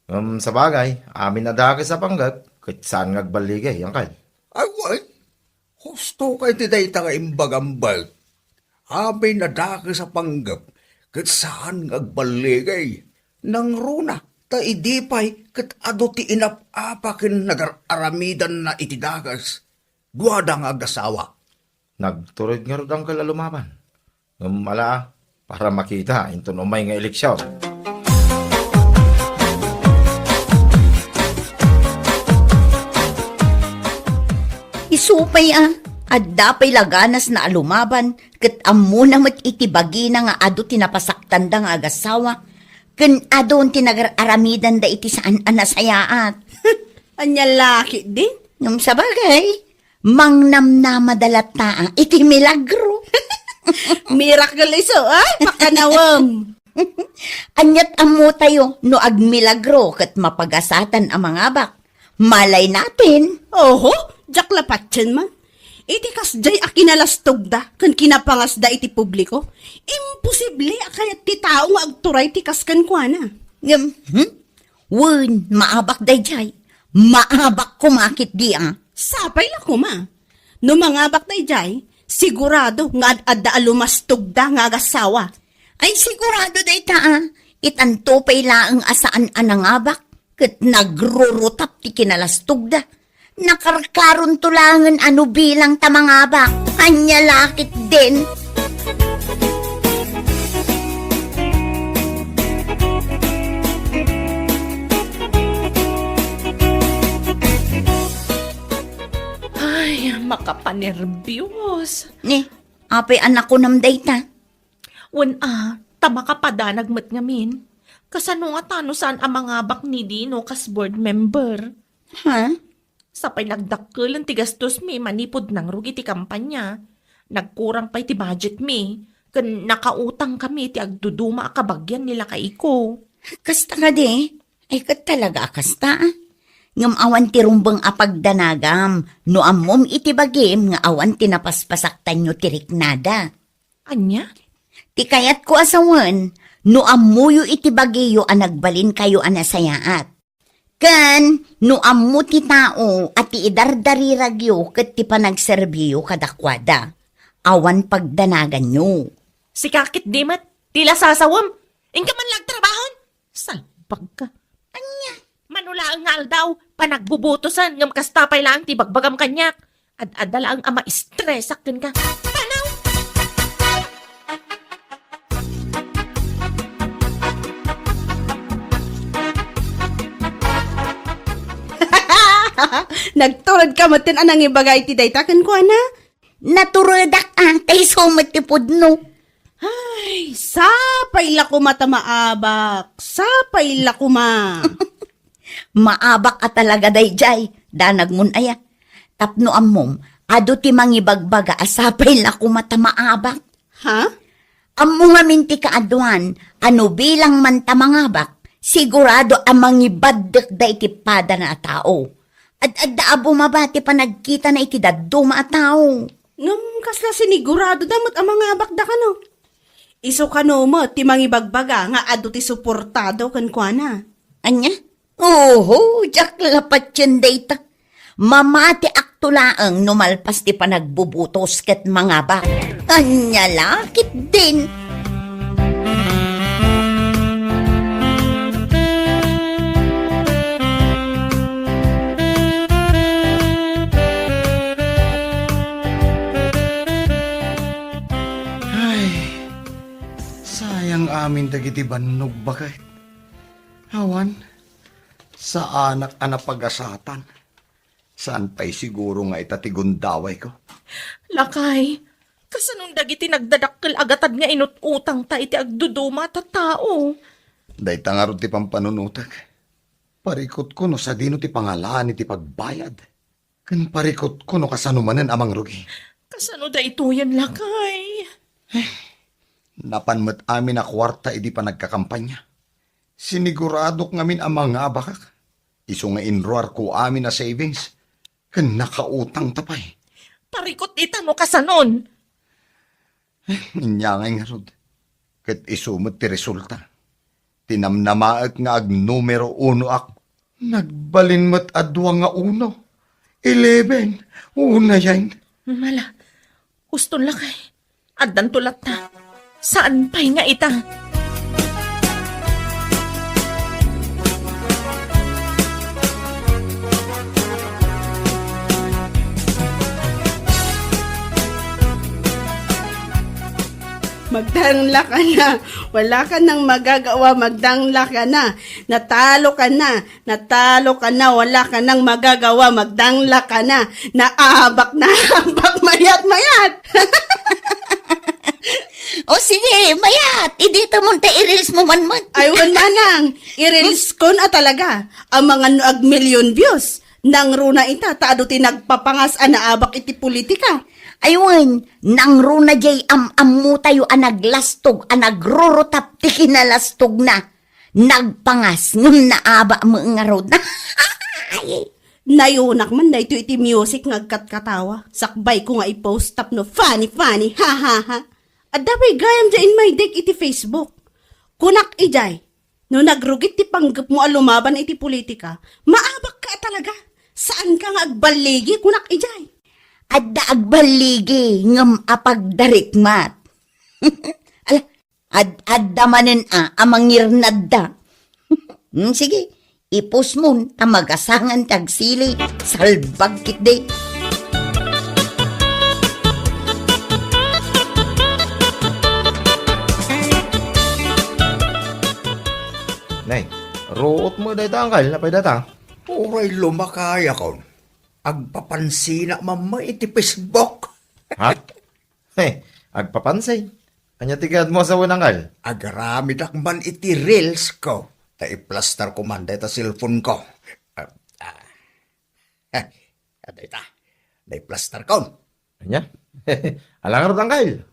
Ngem sabagay, amin a dakes a panggep, ket saan nga agballigay, angkel. Ay, wen. Husto kay ti dayta nga imbagam, bet. Amin a dakes a panggep, ket saan nga agballigay. Nangruna, ta idi pay ket adu ti inap-apa ken nagar-aramidanna iti dakes. Duada nga agasawa. Nagtured ngarud, angkel, a lumaban. Ngem ala, para makita inton umay nga eleksyon. Isu pay a, adda pay la ganasna a lumaban, ket ammona met iti bagina nga adu ti napasaktanda nga agassawa, ken adun ti nagar-aramidanda iti saan a nasayaat. Ania la ketdin? Ngem sabagay, mangnamnamada latta iti milagro. Miracle isu, ay, pakanawem. Ania't ammotayo no agmilagro ket mapagasatan a mangabak? Malay natin. Oho, diak la patien man. Iti kasdiay a kinalastogda ken kinapangasda iti publiko, imposible a kayat ti tao nga agturay ti kas kenkuana. Ngem, hmm? Wen, maabak daydiay. Maabak koma ketdi a. Sapay la koma. No mangabak daydiay, sigurado nga ad-adda a lumastogda nga agassawa. Ay, sigurado dayta a. Itanto pay laeng a saan a nangabak, ket nagrurutap ti kinalastogda. Nakarkaronto laengen a no bilang ta mangabak. Ania la ketdin? Ay, makapanerbios. Ni, apay a nakunam dayta? Wen a, ta makapadanag met ngamin. Kasano ngata no saan a mangabak ni Dino kas board member? Ha? Sapay nagdakkel ti gastosmi manipud nangrugi ti kampanya. Nagkurang pay ti budgetmi, ken nakautangkami ti agduduma a kabagian ni lakaiko. Kasta kadi? Ay, ket talaga a kasta, a? Ngem awan ti rumbeng a pagdanagam no ammom iti bagim nga awan ti napaspasaktanyo ti riknada. Ania? Ti kayatko a sawen, no ammoyo iti bagiyo a nagbalinkayo a nasayaat. Ken no ammo ti tao a ti idardariragyo ket ti panagserbiyo kadakuada, awan pagdanaganyo. Sika ketdi met, ti la sasawem. Inka man la agtrabahon. Salbag ka. Ania? Mano laeng nga aldaw, panagbubutosen, ngem kasta pay laeng ti bagbagam kaniak. Ad-adda laeng a maistresak kenka. Panaw! Nagturedka metten a nangibaga iti dayta kenkuana? Naturedak a, ta isu met ti pudno. Ay, sapay la koma ta maabak. Sapay la koma. Maabak a talaga daydiay, danagmon aya. Tapno ammom, adu ti mangibagbaga a sapay la koma ta maabak. Ha? Ammo ngamin ti kaaduan a no bilang man ta mangabak, sigurado a mangibaddekda iti padana a tao. Ad-adda a bumaba ti panagkitana iti dadduma a tao. Ngem kasla siniguradoda met a mangabakda kano? Isu kano met ti mangibagbaga nga adu ti suportado kenkuana? Ania? Oho, diak la patien dayta. Mamatiakto laeng no malpas ti panagbubutos ket mangabak. Ania la ketdin? Ay, sayang amin dagiti bannog baket. Awan, saanak a napagasatan. Saan pay siguro nga ita ti gundawayko? Lakay, kasanon dagiti nagdadakkel a gatad nga inut-utangta iti agduduma a tattao? Dayta ngarud ti pampanunotek. Parikutko no sadino ti pangalaan iti pagbayad. Ken parikutko no kasano manen a mangrugi. Kasano daytoyen, lakay? Eh, napan met amin a kuarta idi panagkakampanya. Siniguradok ngamin a mangabakak. Isu nga inruarko amin a savings. Ken nakautangta pay. Parikut ita no kasanon. Eh, ania ngay ngarud. Ket isu met ti resulta. Ti namnamaek nga agnumero unoak. Nagbalin met a dua nga uno. Eleven. Unayen. Mala. Huston lakay. Addanto latta. Saan pay nga ita? Magdangla ka na. Wala ka nang magagawa, magdangla ka na. Natalo ka na. Natalo ka na. Wala ka nang magagawa, magdangla ka na. Naabak na abak, mayat, mayat. O sige, mayat. Idita mo ta i-reels mo man man. Ay, wan manang. I-reels ko na talaga. Ang mga no ag million views. Nangruna ita, ta adu ti nagpapangas a naabak iti politika. Ay wen, nangruna jay am-ammotayo a naglastog a nagrurutap ti kinalastogna. Nagpangas ngem naabak met ngarud. Ay, nayunak man daytoy iti music nga agkatkatawa. Sakbay ko nga i-post tapno funny, funny, ha, ha, ha. Adda pay gayam jay in my deck iti Facebook. Kunak ijay, no nagrugit ti panggepmo a lumaban iti politika, maabak ka talaga. Saan ka nga agballigi, kunak ijay. Adda agballigi, ngem a pagdarikmat. Ala, ad-, adda manen a, a mangirnadda. Hmm, sige, ipusmon ta magasangan ti agsili, salbag ketdi. Nay, ruot mo dayta, angkal, napay data? Uray lumakayakon. Agpapansinak man met iti Facebook. Ha? He, agpapansin. Ania ti gayam a sawen, angkal? Agaramidak man iti reels ko. Ta iplastar ko man dayta cellphone ko. Ah, ah. Heh, dayta. Naiplastar ko. Ania? Alangar, angkal.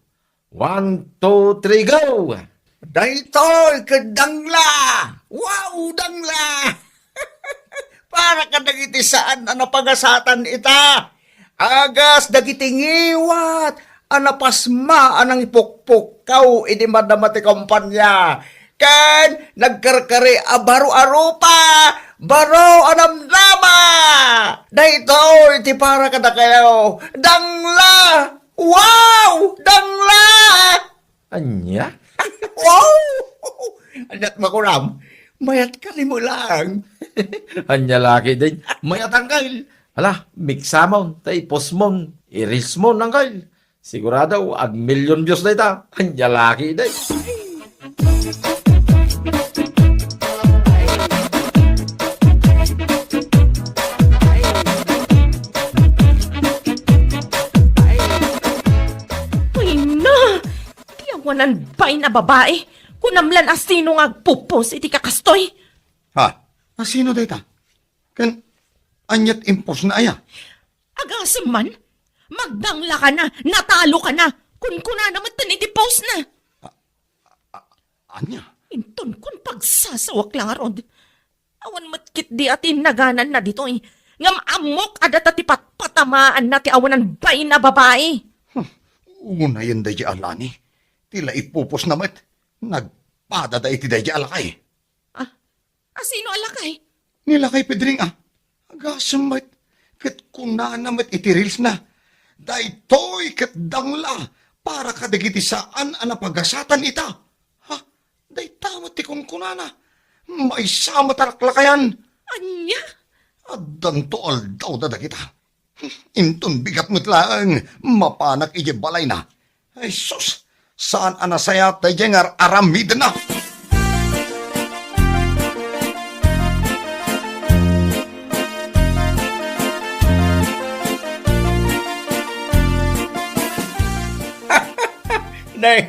One, two, three, go! Daytoy ket dangla! Wow, dangla! Para kadagiti saan a napagasatan ita. Agas dagiti ngiwat a napasma a nangipukpukkaw idi madama ti kampanya. Ken nagkarkari a baro a rupa, baro a namnama. Daytoy ti para kadakayo. Dangla! Wow! Dangla! Ania? Wow! Aniat makuram? Mayat ka ni mo lang. Ania laki din? Mayat, angkal. Hala, miksamon, ta ipusmon, i-reels mo, angkal. Sigurado, ag million views na ita. Ania laki din? Ay na! Ti awanan bain a babai, kunam lan a sino nga agpupos iti kakastoy? Ha? A sino dayta? Ken aniat impostna aya? Agasem man, magdangla ka na, natalo ka na, kunkunana met iti postna. A-, a-, ania? Inton kun pagsasawak la ngarud. Awan met ketdi a ti nagananna ditoy, ngem ammok a data ti patpatamaanna ti awanan bain a babai. Hmm. Unayen daydi a lani, ti la ipupos na met, nagpadada iti daydi a lakay. Ah, a sino a lakay? Ni lakay Pedring a. Agasem met, ket kunana met iti reels na, "Daytoy ket dangla para kadagiti saan a napagasatan ita." Ha? Dayta met ti kunkunana. Maysa met a laklakayan. Ania? Addanto aldawda dagita. Inton bigat met laeng, mapanak idiay balayna. Ay sus, saan a nasayaat daydiay nga ar-aramidenna. Nay,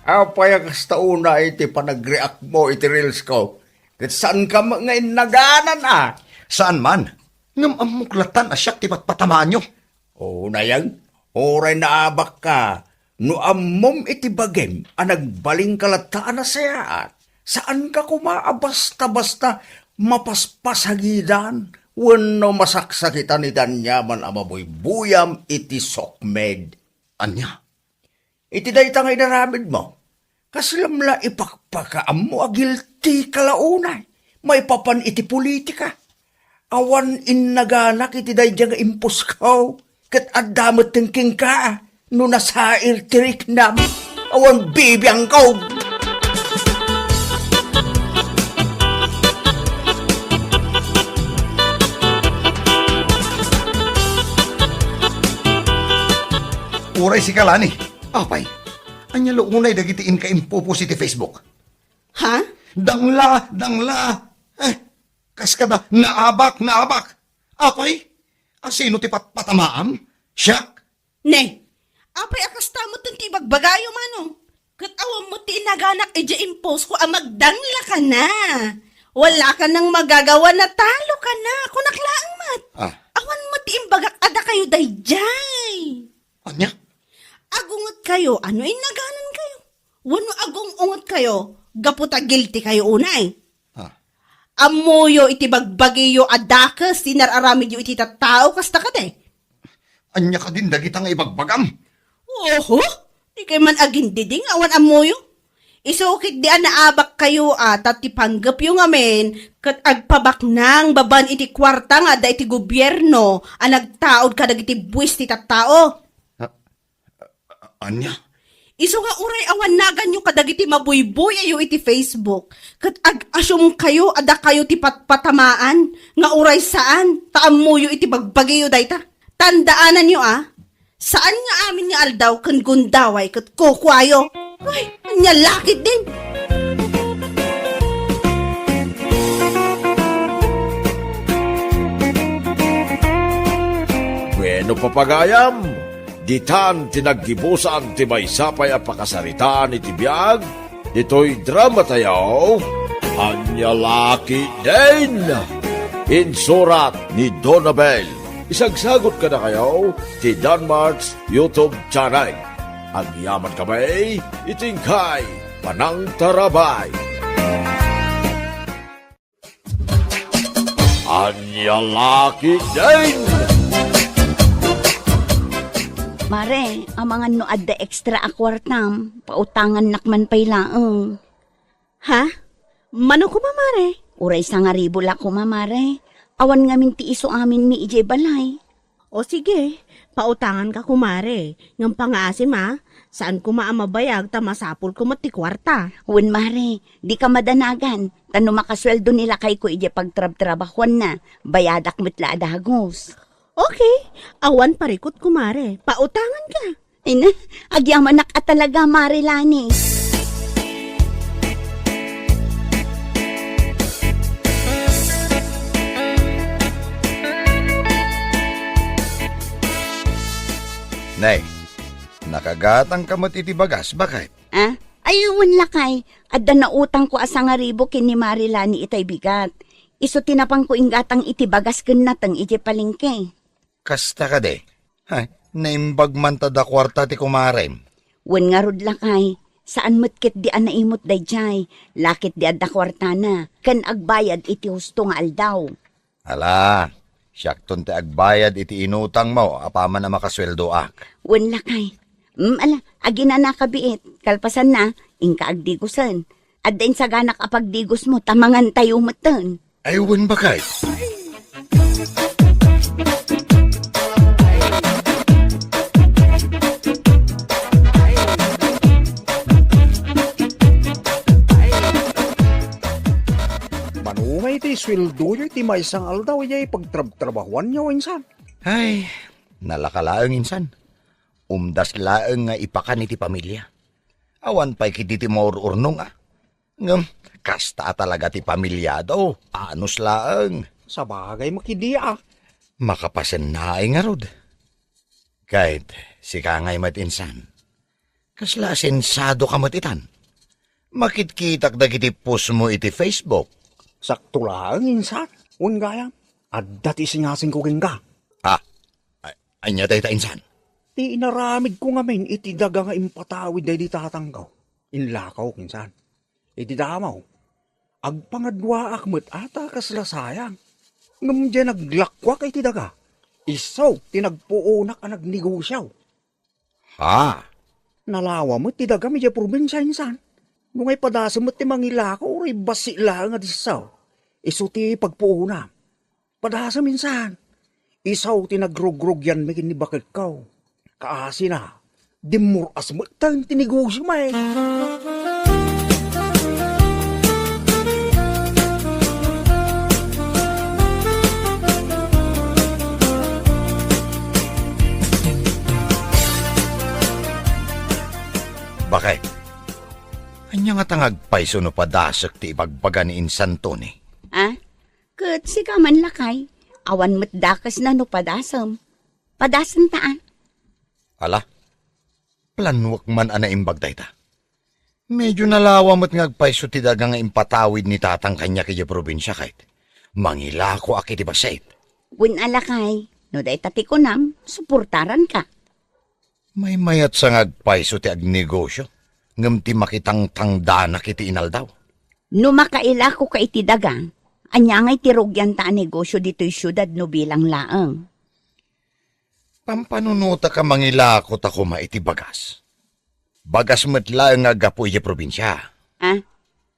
apay a kasta unay ti panagreact mo iti reels ko? Ket saan ka met nga innaganan a? Saan man, ngem ammok latan a siak ti patpatamaanyo. O, nayag, uray naabak ka, no ammom iti bagim a nagbalin ka latta a nasayaat, saan ka koma a basta-basta mapaspasagidan wenno masaksakitan iti aniaman a mabuybuyam iti sokmed. Ania? Iti dayta nga inaramidmo, kaslam la ipakpakaammo a guilty ka la unay maipapan iti politika. Awan innaganak iti daydiay nga imposkaw, ket adda metten kenka no nasair ti riknam. Awan bibiangkaw. Uray sika, Lani. Apay, Ania la unay dagiti inka impopost iti Facebook? Ha? Dangla, dangla. Eh, kas kada, naabak, naabak. Apay, asino ti patpatamaam? Siak? Ne, apay a kasta met ti ibagbagayo, mano? Ket awan met ti inaganak idiay impost ko a magdangla kana. Wala kanang magagawa, natalo kana. Kunak laeng met. Ah. Awan met ti imbagak a dakayo daydiay. Ania? Agungetkayo, ano innaganankayo? Wenno agung-ungetkayo, gapu ta guilty kayo unay? Ah. Ammoyo iti bagbagiyo a dakes ti nar-aramidyo iti tattao, kasta kadi? Ania kadin dagita nga ibagbagam? Oho, di kay man agindiding awan ammoyo. Isu ketdi a naabakkayo a ta ti panggepyo ngamin ket agpabaknang babaen iti kuarta nga adda iti gobierno a nagtaud kadagiti buis ti tattao. Ah, ania? Isu nga uray awan naganyo kadagiti mabuybuyayo iti Facebook, ket ag-assume kayo a dakayo ti patpatamaan nga uray saan ta ammoyo iti bagbagiyo dayta. Tandaananyo a, saan nga amin nga aldaw ken gundaway ket kukuayo. Ay, ania la ketdin? Bueno, papagayam, ditan ti naggibusan ti maysa pay a pakasaritaan iti biag ditoy dramatayo, Ania la ketdin? Insurat ni Donabel. Isagsagot kadakayo ti Danmart's YouTube channel. Agyaman kami iti inkay panangtarabay. Ania la ketdin? Mare, amangan no adda extra a kuartam, pautangannak man pay laeng. Ha? Mano koma, Mare? Uray sangaribu la koma, Mare. Awan ngamin ti isu aminmi idiay balay. O sige, pautanganka, kumare. Ngem pangaasim a, saan koma a mabayag ta masapulko met ti kuarta. Wen, mare, dika madanagan, ta no makasueldo ni lakayko idiay pagtrabtrabahuanna, bayadak met la a dagus. Okay, awan parikut, kumare. Pautanganka. Ay na, agyamanak a talaga, Mare Lani. Nay, nakagatangka met iti bagas, baket? Ah? Ay, wen lakay, adda nautangko a sangaribu ken ni Mare Lani itay bigat. Isu ti napanko inggatang iti bagas ken nateng idiay palengke. Kasta kadi? Ay, naimbag man ta da kuarta ti kumarem. Wen ngarud lakay, saan met ketdi a naimut daydiay, la ketdi adda kuartana, ken agbayad iti husto nga aldaw. Ala, siakton ti agbayad iti inutangmo apaman a makasueldoak. Wen lakay. Mm, ala, aginanaka biit, kalpasanna, inka agdigusen. Adda insaganak a pagdigusmo, ta mangantayo metten. Ay, wen, baket. Mano ngay ti sueldoyo iti maysa nga aldaw, idiay pagtrabtrabahuanyo, insan? Ay, nalaka laeng, insan. Umdas laeng nga ipakan iti pamilia. Awan pay ketdi ti maur-urnong, a. Ngem, kasta a talaga ti pamiliado, anus laeng. Sabagay met ketdi, a. Makapasennaay ngarud. Ket, sika ngay met insan. Kasla a sensado ka met itan. Makitkitak dagiti post mo iti Facebook. Sakto laeng, insan. Wen gayam, adda ti isingasingko kenka. Ah, a-, ania dayta, insan? Ti inaramidko ngamin iti daga nga impatawid daydi tatangko. Inlakaw, insan. Iti damaw, agpangaduaak met a ta kasla sayang. Ngem diay naglakkuak iti daga, isu ti nagpuonak a nagnegosio. Ha? Nalawa met ti dagam idiay probinsia, insan. No ngay padasem met ti mangilako, uray bassit laeng a disso. Isu ti pagpuonam. Padasem, insan. Isu ti nagrugrugianmi ken ni baketko. Kaasina, dimmur-as metten ti negosiom, a. Bakit? Ania ngata nga agpayso no padasek ti ibagbaga ni Insan Tony? Ah? Ket sika man, lakay, awan met dakesna no padasem. Padasenta, ah. Ala, planuek man a naimbag dayta. Medyo nalawa met nga agpayso ti daga nga impatawid ni tatang kaniak idiay probinsia ket mangilakoak iti bassit. Wen a, lakay, no dayta ti kunam, suportaranka. Maymayatsa nga agpayso ti agnegosio, ngem ti makitangtangdanak iti inaldaw. No makailakoka iti daga, ania ngay ti rugianta a negosio ditoy siudad no bilang laeng? Pampanunotak a mangilakota koma iti bagas. Bagas met laeng nga aggapu idiay probinsia. Ah?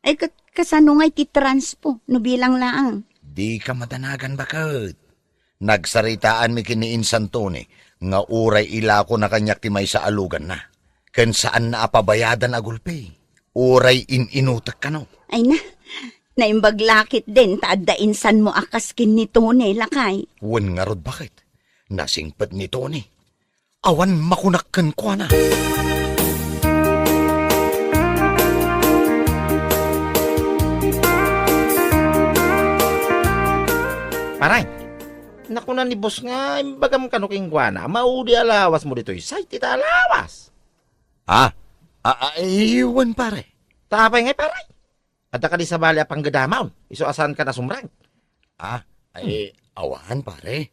Ay, ket kasano ngay ti transpo no bilang laeng? Dika madanagan, baket. Nagsaritaanmi ken ni Insan Tony nga uray ilakona kaniak ti maysa a luganna, ken saanna a pabayadan a gulpi. Uray in-inutek kano. Ay na, naimbag la ketdin ta adda insanmo a kas ken ni Tony, lakay. Wen ngarud, baket. Nasingpet ni Tony. Awan makunak kenkuana. Pare, nakuna ni boss nga imbagam kano kenkuana, maudi a lawasmo ditoy site ita a lawas. Ah, ah, ah, wen, pare. Ta apay ngay, pare? Adda kadi sabali a panggedamon, isu a saanka nasumrek? Ah, ay, awan, pare.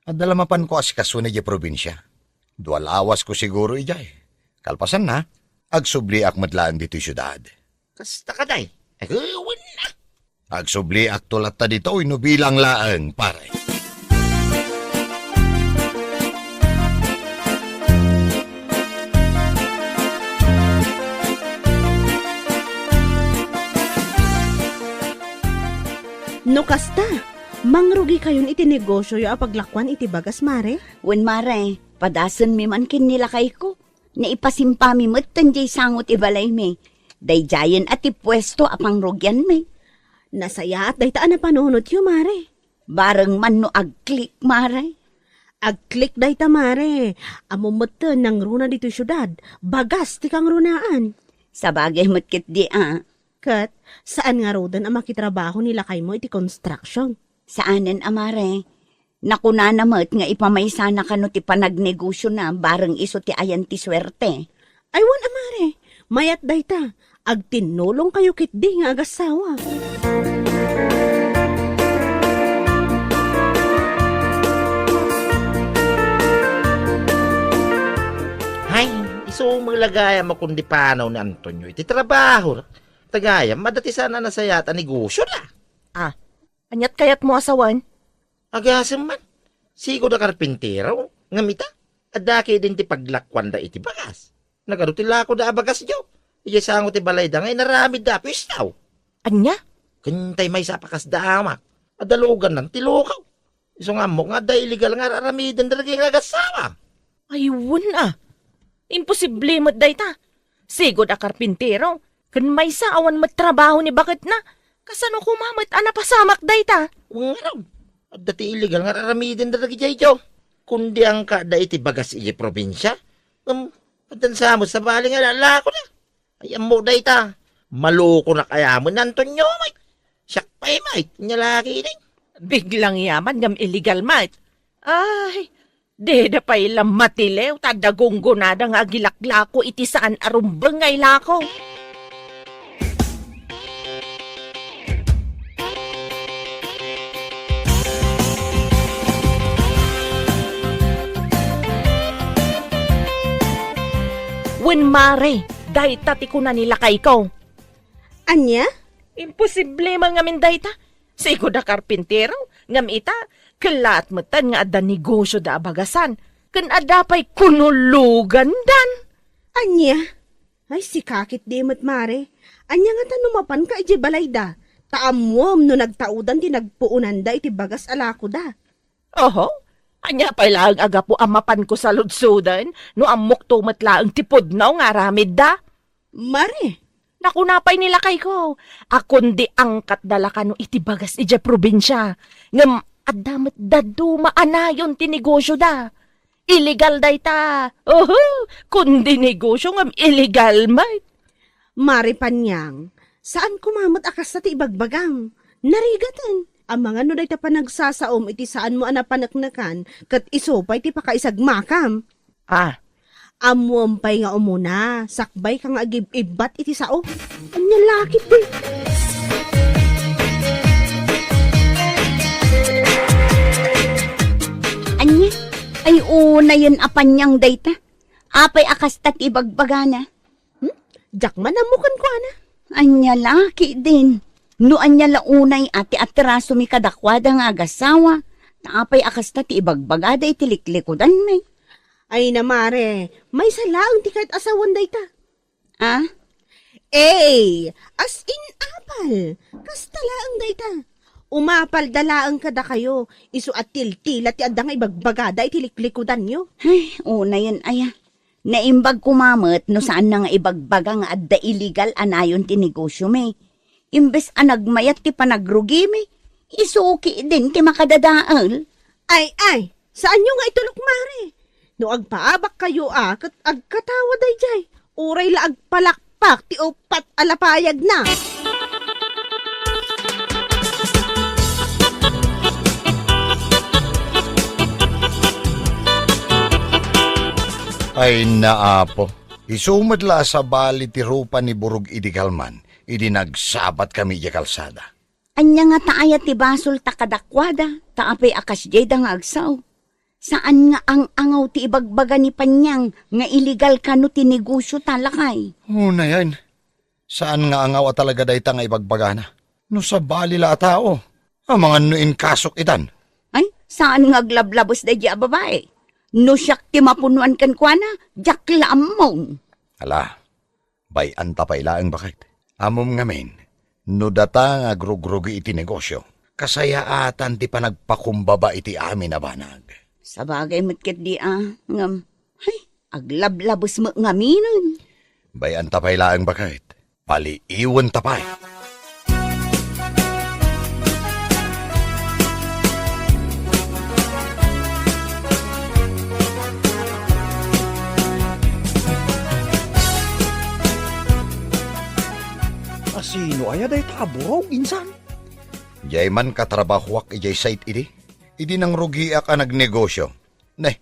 Adda la mapanko a asikasona idiay probinsia. Dua lawasko siguro idiay. Kalpasanna, agsubliak met laeng ditoy siudad. Kasta kadi? Ay, wen na. Agsubliakto latta ditoy no bilang laeng, pare. No kasta, mangrugikayon iti negosioyo a paglakuan iti bagas, mare? Wen, mare, padasenmi man ken ni lakayko. Naipasimpami metten diay sango ti balaymi. Daydiayen a ti puesto a pangrugianmi. Nasayaat dayta a napanunotyo, mare. Bareng man no agklik, mare. Agklik dayta, mare. Ammom metten nangruna ditoy siudad. Bagas ti kangrunaan. Sabagay met ketdi a. Ket, saan ngaruden a makitrabaho ni lakaymo iti construction? Saanen a, mare. Nakunana met nga ipamaysana kano ti panagnegosiona bareng isu ti ayan ti suerte. Ay, wen a, mare. Mayat dayta. Agtinnulongkayo ketdi nga agassawa. Hay, isu met la gayam a kundi panaw ni Antonio iti trabaho. Ta gayam, adda ti saan a nasayaat a negosiona. Ah, aniat kayatmo a sawen? Agasem man. Sigud a karpintero, ngem ita, adda ketdin ti paglakuanda iti bagas. Nagadu ti lakoda a bagasyo. Idiay sango ti balayda nga inaramidda a puestaw. Ania? Ken tay maysa a pakasdaamak. Adda luganna ti lukaw. Isu nga ammok nga adda illegal nga ar-aramiden dagiti nga agassawa. Ay, wen a. Imposible met dayta. Sigud a karpintero, ken maysa awan met trabaho ni baketna. Kasano koma met a napasamak dayta? Wen ngarud, adda ti illegal nga ar-aramiden dagiti daydiay. Kundi angka adda iti bagas iti probinsia, ngem addan sa met sabali nga lalakoda. Ay, ammo dayta. Malukonak aya met ni Antonio, met. Siak pay, met, nya laki ni. Biglang yaman ngem illegal, met. Ay, dida pay la matilew ta adda gunggonada nga agilaklako iti saan a rumbeng nga ilako. Wen, mare, dayta ti kuna ni lakayko. Ania? Imposible man ngamin dayta. Sigud a karpintero, ngem ita, kellaat metten nga adda negosioda a bagasan, ken adda pay kuno lugandan. Ania? Ay, sika ketdi met, mare. Ania ngata no mapanka idiay balayda? Ta ammoam no nagtaudan ti nagpuonanda iti bagas a lakoda. Oho, ania pay laeng a gapu a mapanko saludsoden no ammokto met laeng ti pudno nga aramidda? Mare, nakuna pay ni lakayko a kundi angkatda la kano iti bagas idiay probinsia, ngem adda met dadduma a nayon ti negosioda. Illegal dayta. Oho, kundi negosyo ngem illegal met. Mare Panyang, saan koma met a kasta ti ibagbagam. Narigaten, amangan no dayta panagsasaom iti saanmo a napaneknekan ket isu pay ti pakaisagmakam. Ah. Ammoem pay nga umuna, sakbay ka nga agib-ibbat iti sao. Ania la ketdi? Ania? Ay, unayen a Panyang dayta. Apay a kasta ti ibagbagana? Hmm? Diak man ammo kenkuana. Ania la ketdin? No ania la unay a ti atrasomi kadakuada nga agasawa, ta apay a kasta ti ibagbagada iti liklikudanmi? Ay na, mare, maysa laeng ti kayat a sawen dayta. Ah? Ey, as in apal. Kasta laeng dayta. Umapalda laeng kadakayo, isu a tiltila ti adda nga ibagbagada iti liklikudanyo. Ay, unayen aya. Naimbag koma met no saanna nga ibagbaga nga adda illegal a nayon ti negosyomi. Imbes a nagmayat ti panagrugimi, isu ketdin ti makadadael. Ay, ay, saanyo nga itulok, mare. No agpaabakkayo a ket agkatawa daydiay, uray la agpalakpak ti uppat a lapayagna. Ay, naapo. Isu met la a sabali ti rupa ni Burog idi kalman, idi nagsabatkami idiay kalsada. Ania ngata aya ti basolta kadakuada, ta apay a kasdiayda nga agsao? Saan nga ang-angaw ti ibagbaga ni Panyang nga illegal kano ti negosyota, lakay? Unayen, saan nga angaw a talaga dayta nga ibagbagana. No sabali la a tao, amangan no inkasok itan. Ay, saan nga aglablabes daydiay a babai? No siak ti mapunoan kenkuana, diak la ammong. Ala, bay-anta pay laeng, baket. Ammom ngamin, no data nga agrugrugi iti negosyo, kasayaatan ti panagpakumbaba iti amin a banag. Sabagay met ketdi a, ngem, ay, aglablabes met ngaminen. Bay-anta pay laeng, baket. Paliiwenta pay. A sino aya dayta a burog, insan? Diay man katrabahoak idiay site idi, idi nangrugiak a nagnegosyo. Ne,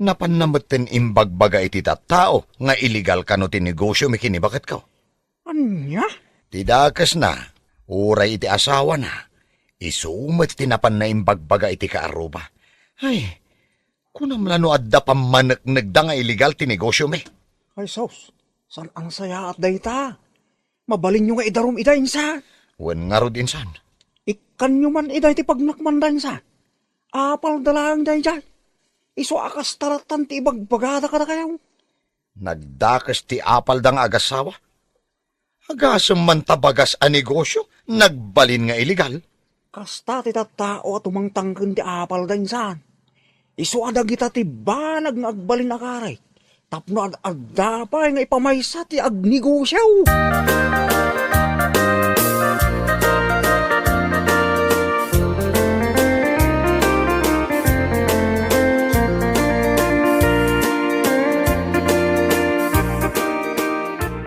napanna metten imbagbaga iti tattao nga illegal kano ti negosyomi ken ni baketko. Ania? Ti dakesna, uray iti asawana, isu met ti napanna imbagbaga iti kaarruba. Ay, kunam la no adda pammaneknekda nga illegal ti negosyomi. Ay, sus, saan a nasayaat dayta? Mabalinyo nga idarum ida, insan. Wen ngarud, insan. Ikkanyo man ida iti pagnakmanda, insan. Apalda laeng daydiay. Isu a kasta latta ti ibagbagada kadakayo. Nagdakes ti apalda nga agasawa. Agasem man ta bagas a negosyo, nagbalin nga illegal. Kasta ti tattao a tumangtangken ti apalda, insan. Isu a dagita ti banag nga agbalin a karit tapno ad-adda pay nga ipamaysa ti agnegosyo.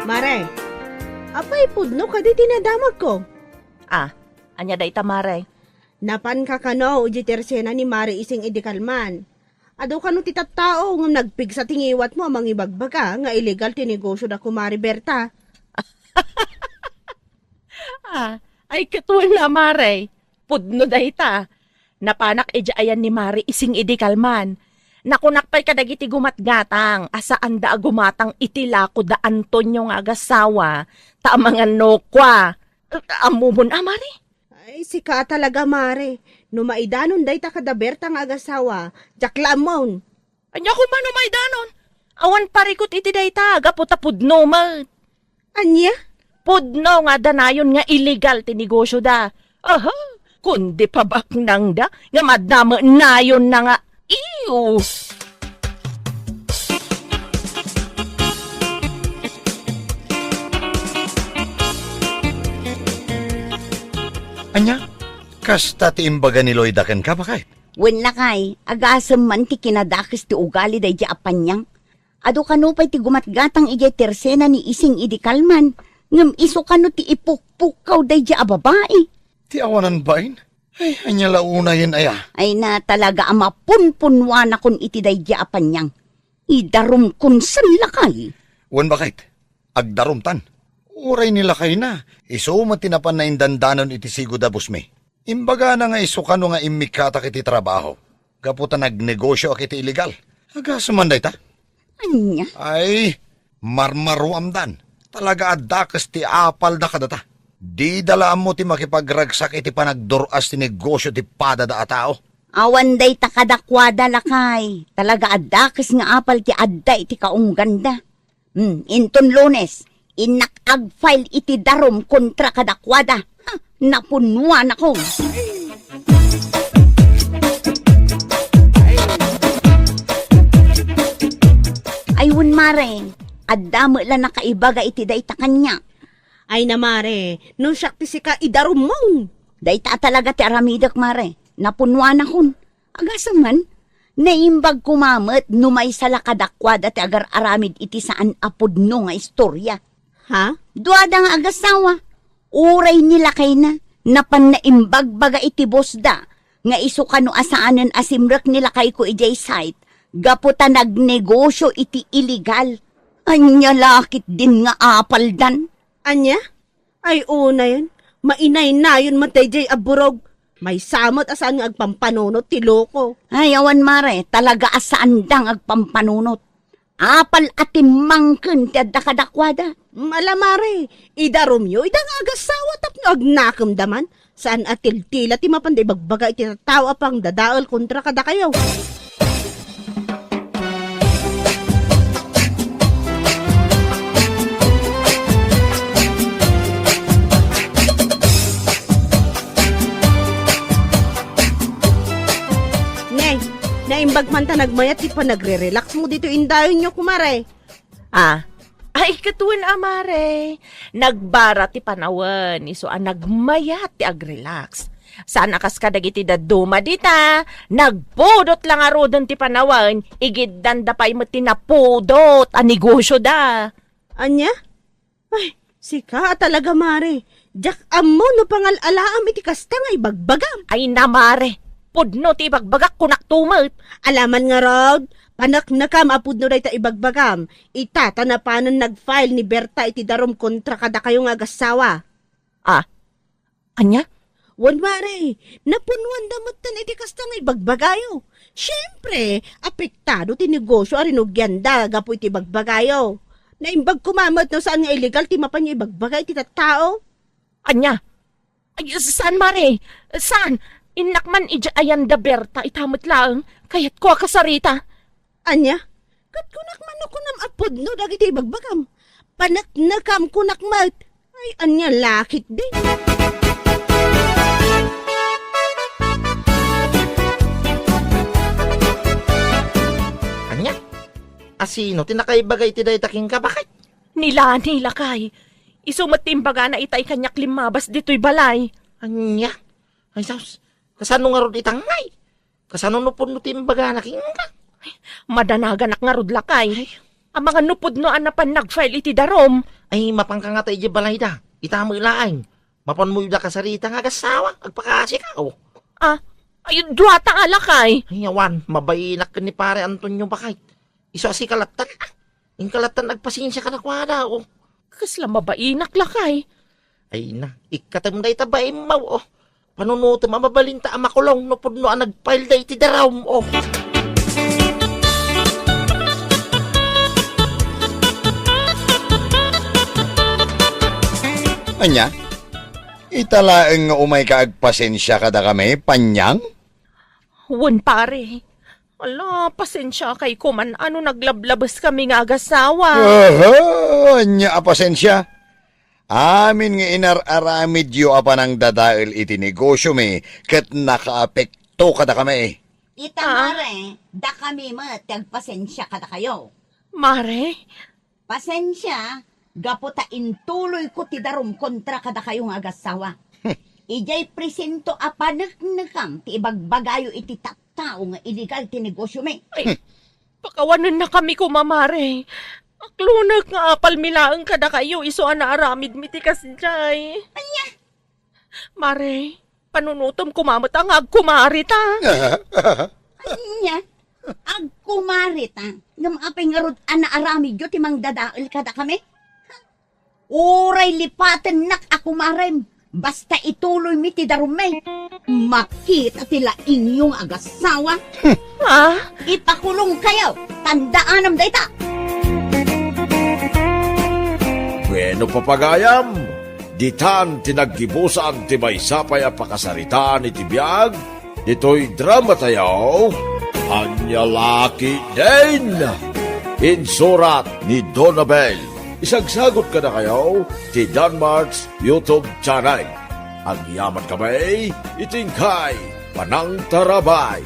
Mare, apay pudno kadi ti nadamagko? Ah, ania dayta, mare? Napanka kano idiay tersena ni Mare Ising idi kalman? Adu kano ti tattao ngem nagpigsa ti ngiwatmo a mangibagbaga nga illegal ti negosyo da Kumare Berta? Ah, ay ket wen a, mare. Pudno dayta. Napanak idiay ayan ni Mare Ising idi kalman. Nakunak pay kadagiti gumatgatang a saanda a gumatang iti lako da Antonio nga agasawa, ta amangan no kua. Ammomon a, mare? Ay, sika a talaga, mare. No maidanon dayta kada Berta nga agasawa, diak la ammon. Ania koma no maidanon? Awan parikut iti dayta, gapu ta pudno met. Ania? Pudno nga adda nayon nga illegal ti negosyoda. Aha, kundi pabaknangda nga madda met nayonna nga, ew! Ania? Kasta ti imbaga ni Loida kenka, baket? Wen lakay, agasem man ti kinadakes ti ugali daydiay a Panyang. Adu kano pay ti gumatgatang idiay tersena ni Ising idi kalman, ngem isu kano ti ipukpukkaw daydiay a babai. Ti awanan bain? Ay, ania la unayen aya? Ay na, talaga a mapunpunnuanakon iti daydiay a Panyang. Idarumkon sen lakay. Wen baket, agdarumtan. Uray ni lakayna, isu met ti napan naindandanon iti sigud a busmi. Imbagana nga isu kano nga immikkatak iti trabaho gapu ta nagnegosio ak iti illegal. Agasem man dayta? Ania? Ay, marmaruamdan. Talaga a dakes ti apalda kadata. Dida la ammo ti makipagragsak iti panagdur-as ti negosio ti padada a tao. Awan dayta kadakuada, lakay. Talaga a dakes nga apal ti adda iti kaungganda. Hmm, inton Lunes, innak ag-file iti darum kontra kadakuada. Ha, napunnuanakon. Ay, wen, mare, adda met la nakaibaga iti dayta kaniak. Ay na, mare, no siak ti sika, idarummon. Dayta talaga ti aramidek, mare. Napunnuanakon. Agasem man, naimbag koma met no maysa la kadakuada ti agar-aramid iti saan a pudno nga istoria. Ha? Duada nga agasawa. Uray ni lakayna, napan naimbagbaga iti bosda nga isu kano a saanen a simrek ni lakayko idiay site gapu ta nagnegosio iti illegal. Ania la ketdin nga apaldan? Ania? Ay, unayen, mainaynayon met daydiay a burog. Maysa met a saan nga agpampanunot ti loko. Ay, awan, mare, talaga a saanda nga agpampanunot. Apal a timmangken ti adda kadakuada. Mala, mare, idarumyo ida nga agasawa tapno agnakemda man. Saan a tiltila ti mapanda ibagbaga iti tattao a pangdadael kontra kadakayo. Ngay, naimbag man ta nagmayat ti panagre-relax mo ditoy indayonyo, kumare. Ah, ay, ket wen a, mare. Nagbara ti panawen, isu a nagmayat ti agrelax. Saan a kas kadagiti dadduma dita, nagpudot la ngaruden ti panawen, igiddanda pay met ti napudot a negosioda. Ania? Ay, sika a talaga, mare. Diak ammo no pangal-alaam iti kasta nga ibagbagam. Ay na, mare. Pudno ti ibagbagak, kunak to met. Alaman ngarud, paneknekam a pudno dayta ibagbagam. Ita ta napanen nag-file ni Berta iti darum kontra kadakayo nga agassawa. Ah, ania? Wen, mare, napunnuanda metten iti kasta nga ibagbagayo. Siempre, apektado ti negosyo a rinugianda gapu iti ibagbagayo. Naimbag koma met no saan nga illegal ti mapanyo ibagbaga iti tattao. Ania? Ay, saan, mare? Saan? Innak man idiay ayan da Berta, ita met laeng. Kayatko a kasarita. Ania? Ket kunak man no kunam a pudno dagiti ibagbagam. Paneknekam kunak met. Ay, ania la ketdi? Ania? Asino ti nakaibaga iti dayta kenka, baket? Ni Lani, lakay. Isu met ti imbagana itay kaniak limmabas ditoy balay. Ania? Ay, sus. Kasano ngarud ita ngay? Kasano no pudno ti imbagana kenka? Ay, madanaganak ngarud, lakay. Ay. Amangan no pudno a napan nag-file iti darum. Ay, mapanka ngata idiay balayda. Ita met laeng. Mapanmo ida kasarita nga agassawa. Agpakasika, o. Ah, ay, duata a, lakay. Ay, awan, mabainak ken ni Pare Antonio, baket. Isu a sika lattan. Inka lattan agpasensia kadakuada, o. Kasla mabainak, lakay. Ay na, ikkatem dayta baimmaw, o. Panunotem a mabalinta a makulong no pudno a nag-file da iti darum, o. Ania? Ita laeng nga umayka agpasensia kadakami, Panyang? Wen, pare. Ala, pasensiakay koman a no naglablabeskami nga agasawa. Aha, ania a pasensia? Amin nga inar-aramidyo a panangdadael iti negosiomi ket nakaapekto kadakami. Ita, ah, mare, dakami met ti agpasensia kadakayo. Mare? Pasensia, gapu ta intuloyko ti darum kontra kadakayo nga agassawa. Hmm. Idiay presento a paneknekam ti ibagbagayo iti tat- tao nga illegal ti negosyomi. Ay, pakawanennakami koma, mare. Aklonek nga apalmi laeng kadakayo isu a naaramidmi ti kasdiay. Ania? Mare, panunotem koma met nga agkumarita. Ania? Agkumarita? Ngem apay ngarud a naaramidyo ti mangdadael kadakami? Uray lipatennak a kumarem, basta ituloymi ti darummi. Makita ti laingyo nga agasawa. Ha? Ipakulongkayo. Tandaanem dayta. Bueno, papagayam, ditan ti naggibusan ti maysa pay a pakasaritaan iti biag ditoy dramatayo, Ania La Ketdin. Insurat ni Donabel. Isagsagut kadakayo ti Danmart's YouTube channel. Agyamankami iti inkay panangtarabay.